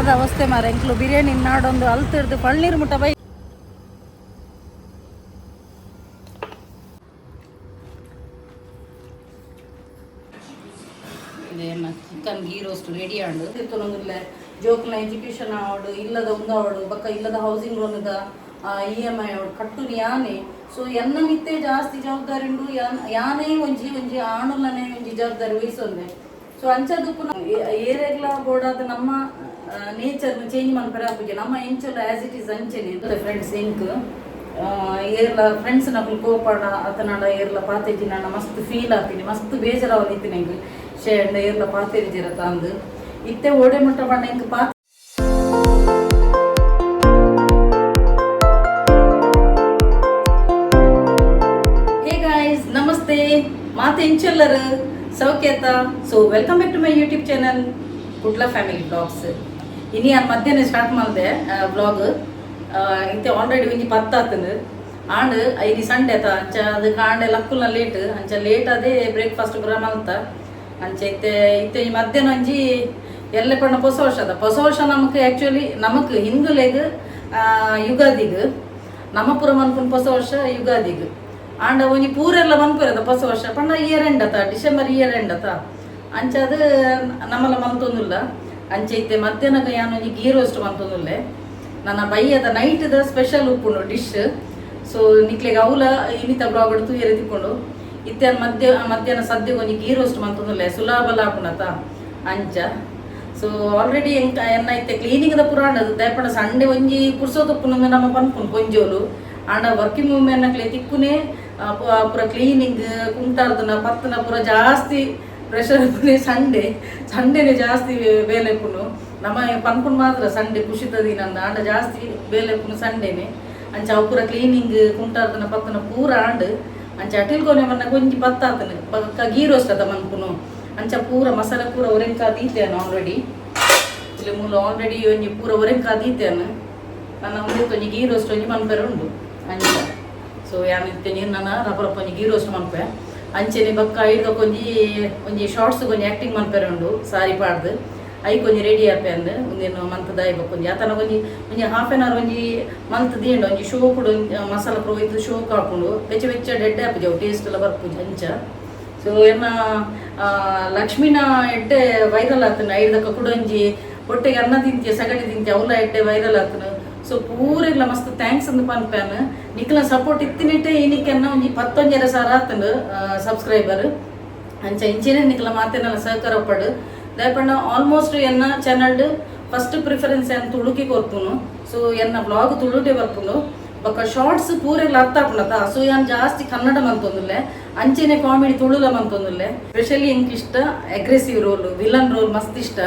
ದಾದ ಅವಸ್ಥೆ ಮಾರ ಎಂಕ್ಲು ಬಿರಿಯಾನಿ ನಾಡೊಂದು ಅಲ್ತಿರ್ದು ಪಳ್ನೀರು ಮುಟ್ಟ bye. Chicken ghee roast ready ಆಂಡು. ತಿರ್ತೊಂದುಲ್ಲೆ ಜೋಕ್ಲ ಎಜುಕೇಶನ್ ಆವಡು, ಇಲ್ಲದ ಉಂದಾವಡು, ಬೊಕ್ಕ ಇಲ್ಲದ ಹೌಸಿಂಗ್ ಲೋನ್ದ ಇಎಂಐ ಆವಡು, ಕಟ್ಟುನಿ ಯಾನೆ. ಸೊ ಎನ್ನ ಮಿತ್ತೆ ಜಾಸ್ತಿ ಜವಾಬ್ದಾರಿ ಉಂಡು. ಯಾನೇ ಒಂಜಿ ಒಂಜಿ ಆಣುಲನೆ ಒಂಜಿ ಜವಾಬ್ದಾರಿ ವಹಿಸೊಂದೆ. ಸೊ ಅಂಚದುಪ್ಪು ಏರೆಗ್ಲ ಬೋಡಾದ ನಮ್ಮ ನೇಚರ್ ಚೇಂಜ್ ಮನ್ಪರೆ ಆಪುಜಿ. ನಮ್ಮ ಎಂಚಲ ಆಸ್ it is ಅಂಚೆನೆ ಫ್ರೆಂಡ್ಸ್. ಎಂಕ್ ಏರ್ಲ ಫ್ರೆಂಡ್ಸ್ ನಕುಲು ಕೋಪಾಡ ಅತನಾಡ ಏರ್ಲ ಪಾತೆಜಿನ ಮಸ್ತ್ ಫೀಲ್ ಆತೀನಿ, ಮಸ್ತ್ ಬೇಜಾರಾವದಿತ್ತಿನ ಎಂಕ್. ಶೇ ಅಂಡ ಏರ್ಲ ಪಾತೆರಿಜಿರ ತಾಂದು ಇತ್ತೆ ಓಡೆ ಮುಟ್ಟ ಪಂಡ ಎಂಕ್ ಪಾತೆ. Hey guys, namaste. ಮಾತೆ ಎಂಚೆಲ್ಲರು ಸೌಖ್ಯತ? So welcome back to my YouTube channel, Kudla family vlogs. ಇನಿ ನಾನು ಮಧ್ಯಾಹ್ನ ಸ್ಟಾರ್ಟ್ ಮಾಡಿದೆ ವ್ಲಾಗ್. ಇತ್ತೆ ಆಲ್ರೆಡಿ ಒಂಜಿ 10 ಆತಂದು ಆಂಡ್. ಇನಿ ಸಂಡೆ ಆತ, ಅಂಚ ಅದು ಕಾಂಡೆ ಲಕ್ಕುಲ ಲೇಟ್. ಅಂಚ ಲೇಟ್ ಅದೇ ಬ್ರೇಕ್ಫಾಸ್ಟ್ ಪೂರ ಮಲ್ತ. ಅಂಚ ಇತ್ತೆ ಇತ್ತೆ ಈ ಮಧ್ಯಾಹ್ನ ಒಂಜಿ ಎಲ್ಲೆ ಪಂಡ ಹೊಸ ವರ್ಷದ. ಹೊಸ ವರ್ಷ ನಮಕ್ ಆ್ಯಕ್ಚುಲಿ ನಮಕ್ ಹಿಂದುಲೆಗ್ ಯುಗಾದಿಗ್, ನಮ್ಮ ಪೂರ ಮನ್ಪುನ ಹೊಸ ವರ್ಷ ಯುಗಾದಿಗ್. ಆಂಡ ಒಂಜಿ ಪೂರೆಲ್ಲ ಮನ್ಪುರದ ಹೊಸ ವರ್ಷ ಪಂಡ ಇಯರ್ ಎಂಡ್ ಅತ, ಡಿಸೆಂಬರ್ ಇಯರ್ ಎಂಡ್ ಅತ. ಅಂಚ ಅದು ನಮ್ಮಲ ಮಲ್ತೊಂದುಲ್ಲ. ಅಂಚ ಇತ್ತೆ ಮಧ್ಯಾಹ್ನಗ ಯಾನ್ ಒಂಜಿ ಗೀ ರೋಸ್ಟ್ ಮಲ್ತೊಂದುಲ್ಲೆ. ನನ್ನ ಬಯ್ಯದ ನೈಟ್ದ ಸ್ಪೆಷಲ್ ಉಪ್ಪುಂಡು ಡಿಶ್. ಸೊ ನಿಕ್ಲೆಗ್ ಅವಲ ಇನ್ನಿತ ಬ್ಲಾಗ್ ತೂಯರೆ ತಿಕ್ಕೊಂಡು. ಇತ್ತೆ ಮಧ್ಯಾಹ್ನ ಸದ್ಯಕ್ಕೆ ಒಂಜಿ ಗೀ ರೋಸ್ಟ್ ಮಲ್ತೊಂದುಲ್ಲೆ, ಸುಲಭಲ ಆಪುಂಡತ ಅಂಚ. ಸೊ ಆಲ್ರೆಡಿ ಎಂಕ ಎನ್ನ ಇತ್ತೆ ಕ್ಲೀನಿಂಗ್ ದ ಪುರಾಣ ದಯಪಂಡ ಸಂಡೆ ಒಂಜಿ ಪುರ್ಸೊತುಪ್ಪುನಂದು ನಮ್ಮ ಪನ್ಪುನು ಪೊಂಜೋಲು. ಆಂಡ ವರ್ಕಿಂಗ್ ವುಮೆನ್ ಅಕ್ಲೆ ತಿಕ್ಕುನೆ ಪೂರ ಕ್ಲೀನಿಂಗ್, ಕುಂಟಾರ್ದನ ಪತ್ತನ ಪೂರ ಜಾಸ್ತಿ ಪ್ರೆಷರ್. ಸಂಡೆ ಸಂಡೇನೆ ಜಾಸ್ತಿ ಬೇಲೆ ಇಪ್ಪುನು. ನಮ್ಮ ಪನ್ಪುನ್ ಮಾತ್ರ ಸಂಡೆ ಖುಷಿತ ದಿನ ಅಂದ್. ಆಂಡ ಜಾಸ್ತಿ ಬೇಲೆ ಇಪ್ಪುನು ಸಂಡೇನೆ. ಅಂಚ ಅವು ಪೂರ ಕ್ಲೀನಿಂಗ್, ಕುಂಟಾರ್ದನ ಪತ್ತನ ಪೂರ ಆಂಡ್. ಅಂಚ ಅಟಿಲ್ ಕೊನೆ ಮನ್ನ ಒಂಜಿ 10 ಆತನು. ಬೊಕ್ಕ ಗೀ ರೋಸ್ಟ್ ಅದ ಮನ್ಪುನು. ಅಂಚ ಪೂರ ಮಸಾಲೆ ಪೂರ ಒರೆಂಕ ದೀತೇನೆ ಆಲ್ರೆಡಿ. ಇಲ್ಲಿ ಮೂಲ ಆಲ್ರೆಡಿ ಒಂಜಿ ಪೂರ ಒರೆಂಕ ದೀತೇನೆ. ನನ್ನ ಒಂಜಿ ಒಂಜಿ ಗೀ ರೋಸ್ಟ್ ಒಂಜಿ ಮನ್ಪೆರೆ ಉಂಡು ಅಂಚ. ಸೊ ಯಾನ್ ಇತ್ತೆ ನೀರು ನನ್ನ ರಪ ರಪ ಒಂಜಿ ಗೀ ರೋಸ್ಟ್ ಮನ್ಪೆ. ಅಂಚೆನೆ ಬೊಕ್ಕ ಐಡ್ದೊಕ ಒಂಜಿ ಒಂಜಿ ಶಾರ್ಟ್ಸ್ ಒಂಜಿ ಆ್ಯಕ್ಟಿಂಗ್ ಮನ್ಪೆರೆ ಉಂಡು ಸಾರಿ ಪಾಡ್ದು. ಐಕ್ ಒಂಜಿ ರೆಡಿ ಆಪೆ ಅಂದ್. ಒಂದೇನು ಮಂತ್ ದಾಯಿ ಬೊಕ್ಕ ಒಂಜಿ ಆತನ ಒಂಜಿ ಒಂಜಿ ಹಾಫ್ ಆನ್ ಅವರ್ ಒಂಜಿ ಮಂತ್ ದೀಂಡ ಒಂಜಿ ಶೋ ಕೂಡ ಮಸಾಲ ಪ್ರೋ ಶೋ ಹಾಕೊಂಡು ಬೆಚ್ಚ ಬೆಚ್ಚ ಡೆಡ್ ಆಪುಜಿ, ಅವು ಟೇಸ್ಟ್ ಎಲ್ಲ ಬರ್ಪುಜಿ ಅಂಚ. ಸೊ ಎನ್ನ ಲಕ್ಷ್ಮೀನ ಎಡ್ಡೆ ವೈರಲ್ ಆತನ. ಐದಕ್ಕ ಕುಡೊಂಜಿ ಹೊಟ್ಟೆಗೆ ಅನ್ನ ತಿಂತೀಯ, ಸಗಣಿ ತಿಂತೀಯ, ಅವಲ ಎಡ್ಡೆ ವೈರಲ್ ಆತನ. ಸೊ ಪೂರೆಗ್ಲ ಮಸ್ತ್ thanks ಅಂದ್ ಪನ್ಪೇನ್. ನಿಕ್ಲ ಸಪೋರ್ಟ್ ಇತ್ತಿನಿಟ್ಟೆ ಇನಿಕೆನ್ನ ಒಂಜಿ 11,500 ಆತನು ಸಬ್ಸ್ಕ್ರೈಬರ್. ಅಂಚ ಇಂಚೆನೆ ನಿಕ್ಲ ಮಾತೆನೆಲ್ಲ ಸಹಕಾರ ಪಡು. ದಯಪಂಡ ಆಲ್ಮೋಸ್ಟ್ ಎನ್ನ ಚಾನಲ್ಡ್ ಫಸ್ಟ್ ಪ್ರಿಫರೆನ್ಸ್ ಎನ್ ತುಳುಕಿ ಕೊರ್ಪುನು. ಸೊ ಎನ್ನ ಬ್ಲಾಗ್ ತುಳುಟೆ ಬರ್ಪುನು. ಬೊಕ್ಕ ಶಾರ್ಟ್ಸ್ ಪೂರೆಗ್ಲ ಅರ್ಥ ಆಪುಂಡತ. ಸೊ ಯಾನ್ ಜಾಸ್ತಿ ಕನ್ನಡ ಮಂತೊಂದುಲ್ಲೆ. ಅಂಚೆನೆ ಕಾಮಿಡಿ ತುಳುಲ ಮಂತೊಂದುಲ್ಲೆ. ಸ್ಪೆಷಲಿ ಎಂಕ್ ಇಷ್ಟ ಅಗ್ರೆಸಿವ್ ರೋಲ್, ವಿಲನ್ ರೋಲ್ ಮಸ್ತ್ ಇಷ್ಟ.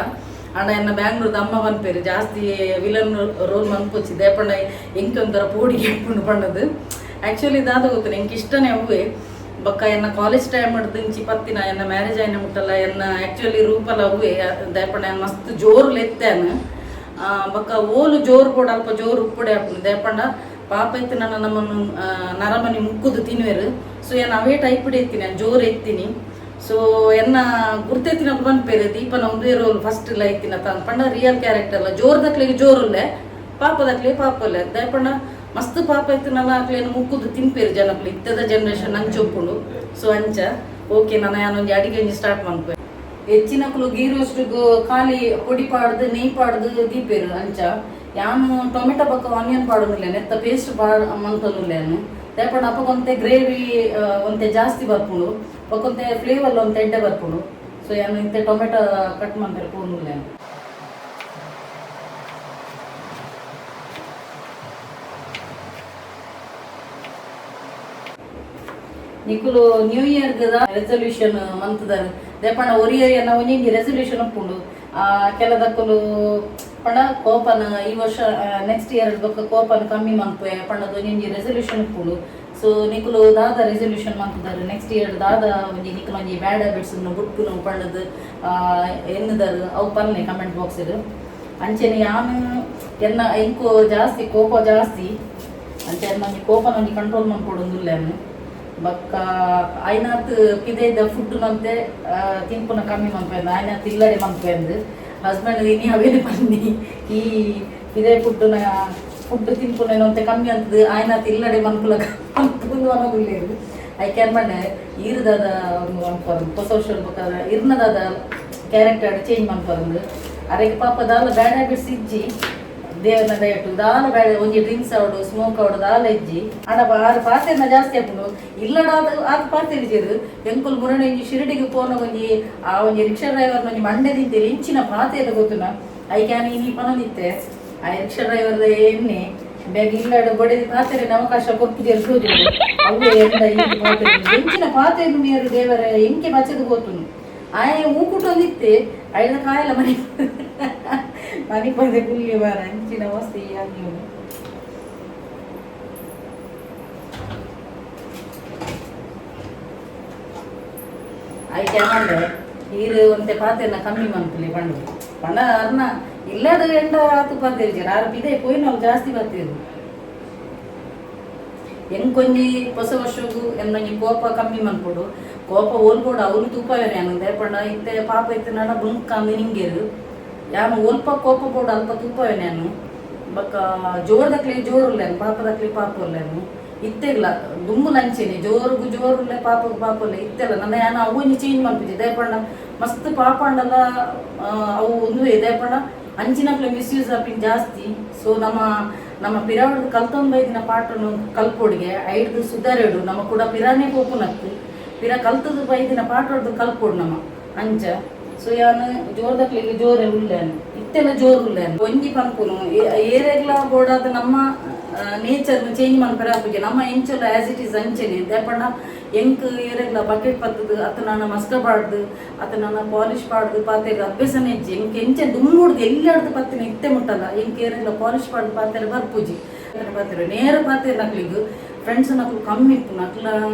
ಆಂಡ ಎನ್ನ ಬ್ಯಾಂಗ್ಳೂರ್ದ ಅಮ್ಮ ಪನ್ಪೇರು, ಜಾಸ್ತಿ ವಿಲನ್ ರೋಲ್ ಮನ್ಪೊಚ್ಚಿ, ದಯಪಂಡ ಎಂಕ್ ಒಂಥರ ಪೋಡಿಗೆ ಆಪುಂಡು ಪಂಡದು. ಆ್ಯಕ್ಚುಲಿ ದಾದ ಗೊತ್ತಿಲ್ಲ, ಎಂಕ್ ಇಷ್ಟನೇ ಅವೇ. ಬೊಕ್ಕ ಎನ್ನ ಕಾಲೇಜ್ ಟೈಮ್ ಇಂಚಿ ಪತ್ತಿನ ಎನ್ನ ಮ್ಯಾರೇಜ್ ಆಯ್ನ ಮುಟ್ಟಲ್ಲ ಎನ್ನ ಆ್ಯಕ್ಚುಲಿ ರೂಪಲ ಅವೇ. ದಯಪಂಡ ಮಸ್ತ್ ಜೋರು ಲೆತ್ತೇನು. ಬೊಕ್ಕ ಓಲು ಜೋರು ಬೋಡ ಅಲ್ಪ ಜೋರು ಉಪ್ಪುಡೆ ಆಪುಂಡು. ದಯಪಂಡ ಪಾಪ ಇತ್ತು ನನ್ನ ನಮ್ಮನ್ನು ನರಮನಿ ಮುಕ್ಕುದು ತಿನ್ನುವೆರು. ಸೊ ಏನ್ ಅವೇ ಟೈಪ್ ಎತ್ತೀನಿ, ನಾನು ಜೋರು ಎತ್ತೀನಿ. ಸೊ ಎನ್ನ ಗುರ್ತೆತ್ತಿನ ಪನ್ಪೇರು, ದೀಪನ ಒಂದೇ ರೋಲ್ ಫಸ್ಟ್ ಇಲ್ಲ ಇತ್ತಿನ ತಾನು ಪಂಡ ರಿಯಲ್ ಕ್ಯಾರೆಕ್ಟರ್ ಅಲ್ಲ. ಜೋರ್ದಕ್ಲಿಗೆ ಜೋರುಲ್ಲೆ, ಪಾಪದಕ್ಲೆ ಪಾಪಲ್ಲೆ. ದಯಪಂಡ ಮಸ್ತ್ ಪಾಪ ಇತ್ತಿನಲ್ಲ ಅಕ್ಲೇನು ಮುಕ್ಕುದು ತಿನ್ಪೇರು ಜನಕ್ಲು. ಇತ್ತದ ಜನರೇಷನ್ ಅಂಚ ಉಪ್ಪುಂಡು. ಸೊ ಅಂಚ ಓಕೆ, ನಾನು ಯಾನೊಂಜಿ ಅಡಿಗೆ ಒಂಜಿ ಸ್ಟಾರ್ಟ್ ಮನ್ಪೆ. ಹೆಚ್ಚಿನಕ್ಲು ಗೀ ರೋಸ್ಟ್ಗು ಖಾಲಿ ಪೊಡಿ ಪಾಡ್ದು, ನೆಯ್ ಪಾಡ್ದು ದೀಪೇರು ಅಂಚ. ಯಾನು ಟೊಮೆಟೊ ಬೊಕ್ಕ ಆನಿಯನ್ ಪಾಡೊಂದಿಲ್ಲ, ನೆತ್ತ ಪೇಸ್ಟ್ ಪಾಡ್ ಮಂತೊಂದುಲ್ಲೇನು. ದಯಪಂಡ ಅಪ್ಪಗೊಂತೆ ಗ್ರೇವಿ ಒಂತೆ ಜಾಸ್ತಿ ಬರ್ಪುಂಡು, ಬೊಕ್ಕೊಂತೆ ಫ್ಲೇವರ್ ಒಂತೆ ಎಡ್ಡೆ ಬರ್ಪುಂಡು. ಸೊ ಯಾನು ಇತ್ತೆ ಟೊಮೆಟೊ ಕಟ್ ಮನ್ಪೆರೆ ಪೋಂದುಲ್ಲೇನು. ನಿಕುಲು ನ್ಯೂ ಇಯರ್ ರೆಸಲ್ಯೂಷನ್ ಮಂತದಾರ? ದೇಪಂಡ ಒರಿಯರ್ ಎನ್ನ ಒಂಜಿ ರೆಸಲ್ಯೂಷನ್ ಉಪ್ಪುಂಡು. ಕೆಲದಕ್ಕಲು ಪಂಡ ಕೋಪನ ಈ ವರ್ಷ ನೆಕ್ಸ್ಟ್ ಇಯರ್ ಬೊಕ್ಕ ಕೋಪನ ಕಮ್ಮಿ ಮನ್ಪೆ ಪಂಡದ ಒಂಜಿ ರೆಸಲ್ಯೂಷನ್ ಉಪ್ಪುಂಡು. ಸೊ ನಿಕುಲು ದಾದ ರೆಸಲ್ಯೂಷನ್ ಮಂತದಾರ? ನೆಕ್ಸ್ಟ್ ಇಯರ್ ದಾದ ಒಂಜಿ ನಿಕುಲು ಒಂಜಿ ಬ್ಯಾಡ್ ಹ್ಯಾಬಿಟ್ಸ್ ಬುಡ್ಪುನು ಪಂಡದು ಎನ್ನುದಾರು, ಅವು ಪನ್ನೆ ಕಮೆಂಟ್ ಬಾಕ್ಸ್. ಅಂಚೆನೆ ಯಾನು ಎನ್ನ ಎಂಕು ಜಾಸ್ತಿ ಕೋಪ ಜಾಸ್ತಿ. ಅಂಚೆ ಎನ್ನ ಒಂಜಿ ಕೋಪನ ಒಂಜಿ ಕಂಟ್ರೋಲ್ ಮನ್ಪೊಡೊಂದುಲ್ಲೆ. ಬೊಕ್ಕ ಆಯ್ನಾತ್ ಪಿದೈದ ಫುಡ್ ನಂತೆ ತಿನ್ಪುನ ಕಮ್ಮಿ ಮನ್ಪೆಂದು, ಆಯ್ನಾತ್ ಇಲ್ಲಡೆ ಮನ್ಪೆಂದು. ಹಸ್ಬೆಂಡ್ ಇನಿ ಅವೇನೆ ಪನ್ನಿ ಈ ಇದೇ ಫುಡ್ನ ಫುಡ್ ತಿನ್ಪುನೇನು ಕಮ್ಮಿ ಅಂತದ್ದು ಆಯ್ನಾತ್ ಇಲ್ಲಡೆ ಮನ್ಪುಲಗ ಮನ್ಪುಂದು ಅನ್ನೋದಿಲ್ಲೇರು. ಐಕೆ ಮಂಡೆ ಈರ್ದಾದ ಒಂದು ಮನ್ಪರಂದು ಹೊಸ ವರ್ಷ ಬೇಕಾದ್ರೆ ಇರ್ನದಾದ ಕ್ಯಾರೆಕ್ಟರ್ ಚೇಂಜ್ ಮನ್ಪರಂದು. ಅರೆಗೆ ಪಾಪ ದಾಲ ಬ್ಯಾಡ್ ಹ್ಯಾಬಿಟ್ಸ್ ಇಜ್ಜಿ, ದೇವನ ದಯಟು ದಾಲ ಬ್ಯಾಡ. ಒಂಜಿ ಡ್ರಿಂಕ್ಸ್ ಆವಡು, ಸ್ಮೋಕ್ ಆವಡು ದಾಲ ಇಜ್ಜಿ. ಆಂಡ ಆರು ಪಾತೆರ್ನ ಜಾಸ್ತಿ ಆಪುಂಡು. ಇಲ್ಲಡ ಅದು ಆತ್ ಪಾತೆರಿಜೆರು. ಎಂಕುಲು ಮುರಣೆ ಒಂಜಿ ಶಿರಡಿಗೆ ಪೋನ ಒಂಜಿ ಆ ಒಂಜಿ ರಿಕ್ಷಾ ಡ್ರೈವರ್ ಒಂಜಿ ಮಂಡೆ ತಿಂತೇವೆ ಇಂಚಿನ ಪಾತೆರ ಗೊತ್ತುನ. ಐಕ್ಯಾನ ಇನಿ ಪನೊಂದಿತ್ತೆ ಆ ರಿಕ್ಷಾ ಡ್ರೈವರ್ ಎಣ್ಣೆ ಬೇಗ ಇಲ್ಲಡ ಬೊಡೆದಿ ಪಾತೆರಿನ ಅವಕಾಶ ಕೊರ್ಪುಜೆರು ತೋಜುಂಡು. ಅವು ಎಂದ ಈ ಪಾತೆರು ಎಂಚಿನ ಪಾತೆರು ಮೇರು ದೇವರ ಎಂಕೆ ಬಚ್ಚದ ಗೊತ್ತುನು. ಆಯೆ ಊಕುಟೊಂದಿತ್ತೆ ಐದ ಕಾಯಲ ಮನೆ ಮನೆ ಪಂದೆ ಕುಲ್ಲಿ ಬಾರ ಅಂಚಿನ ವಸ್ತು ಅಂಜುನು. ಐಕೆ ಮಂಡೆ ಈರು ಒಂತೆ ಪಾತೆರ್ನ ಕಮ್ಮಿ ಮನ್ಪುಲಿ ಪಂಡು ಪಂಡ ಅರ್ನ ಇಲ್ಲದ ಎಂಡ ಆತು ಪಾತೆರ್ಜೆರ್. ಆರು ಪಿದೆ ಪೋಯಿನವು ಜಾಸ್ತಿ ಬತ್ತೇರು. ಎಂಕೊಂಜಿ ಹೊಸ ವರ್ಷಗು ಎನ್ನೊಂಜಿ ಕೋಪ ಕಮ್ಮಿ ಮನ್ಪೊಡು. ಕೋಪ ಓಲ್ಪೋಡು ಅವ್ರು ತೂಪವೇನೆ ಅನ್ನಂದೆ ಪಂಡ ಇತ್ತೆ ಪಾಪ ಇತ್ತೆ ನಡ ಬುಂಕ್ ಅಂದ್ ನಿಂಗೇರು. ಯಾನು ಒಲ್ಪ ಕೋಪ ಬೋಡು ಅಲ್ಪ ತೂಪವೇನೆ ಅನ್ನು. ಬೊಕ್ಕ ಜೋರ್ದಕ್ಲಿ ಜೋರುಲ್ಲೇನು, ಪಾಪದಕ್ಲಿ ಪಾಪ ಉಲ್ಲೇನು. ಇತ್ತೆಗ್ಲ ದುಂಬು ನಂಚೆನೆ ಜೋರುಗು ಜೋರುಲ್ಲೆ, ಪಾಪಗು ಪಾಪ ಉಲ್ಲೆ. ಇತ್ತೆಲ್ಲ ನನ್ನ ಯಾನ ಅವು ಒಂಜಿ ಚೇಂಜ್ ಮಲ್ಪಿದ್ದೆ. ದೇಪಂಡ ಮಸ್ತ್ ಪಾಪ ಅಂಡಲ ಅವು ಒಂದುವೆ. ದೇಪಂಡ ಅಂಚಿನಕ್ಲೆ ಮಿಸ್ಯೂಸ್ ಆಪಿನ ಜಾಸ್ತಿ. ಸೊ ನಮ್ಮ ನಮ್ಮ ಪಿರಾವಡ್ದು ಕಲ್ತೊಂದು ಬೈದಿನ ಪಾಠನು ಕಲ್ಪೊಡಿಗೆ ಐಡ್ದು ಸುಧಾರೇಡು. ನಮ್ಮ ಕೂಡ ಪಿರಾನೇ ಪೋಪುನತ್ತು ಪಿರ ಕಲ್ತದ ಬೈದಿನ ಪಾಠ ಕಲ್ಪೊಡು ನಮ್ಮ ಅಂಚ. ಸೊ ಯಾನ್ ಜೋರ್ದಕ್ಲಿಗೆ ಜೋರೆ ಉಲ್ಲೇನು, ಇತ್ತೆಲ್ಲ ಜೋರು ಉಲ್ಲೇನು. ಒಂಜಿ ಪನ್ಪುನು ಏರೆಗ್ಲ ಬೋಡಾದ ನಮ್ಮ ನೇಚರ್ ಚೇಂಜ್ ಮನ್ಪರೆ ಆಪುಜಿ. ನಮ್ಮ ಎಂಚಲ ಆಸ್ it is ಅಂಚೆನೆ. ದೇಪಂಡ ಎಂಕ್ ಏರೆಗ್ಲ ಬಕೆಟ್ ಪತ್ತದು ಅತ್ತ ನಾನು ಮಸ್ಕ ಪಾಡ್ದು ಅತ್ತ ನಾನು ಪಾಲಿಶ್ ಪಾಡ್ದು ಪಾತೆರ್ ಅಭ್ಯಾಸನೇ ಇಜ್ಜಿ ಎಂಕ್. ಎಂಚೆ ದುಮ್ಮುಡ್ದು ಎಲ್ಲಿ ಪತ್ತಿನ ಇತ್ತೆ ಮುಟ್ಟಲ್ಲ ಎಂಕ್ ಏರೆಗ್ಲ ಪಾಲಿಶ್ ಪಾಡ್ದು ಪಾತೆರ ಬರ್ಪುಜಿ. ಪಾತೆರ ನೇರ ಪಾತೆರ್ ನಕ್ಲಿಗ್ ಫ್ರೆಂಡ್ಸ್ ನಕ್ಲು ಕಮ್ಮಿ ಇಪ್ಪು. ನಕ್ಲ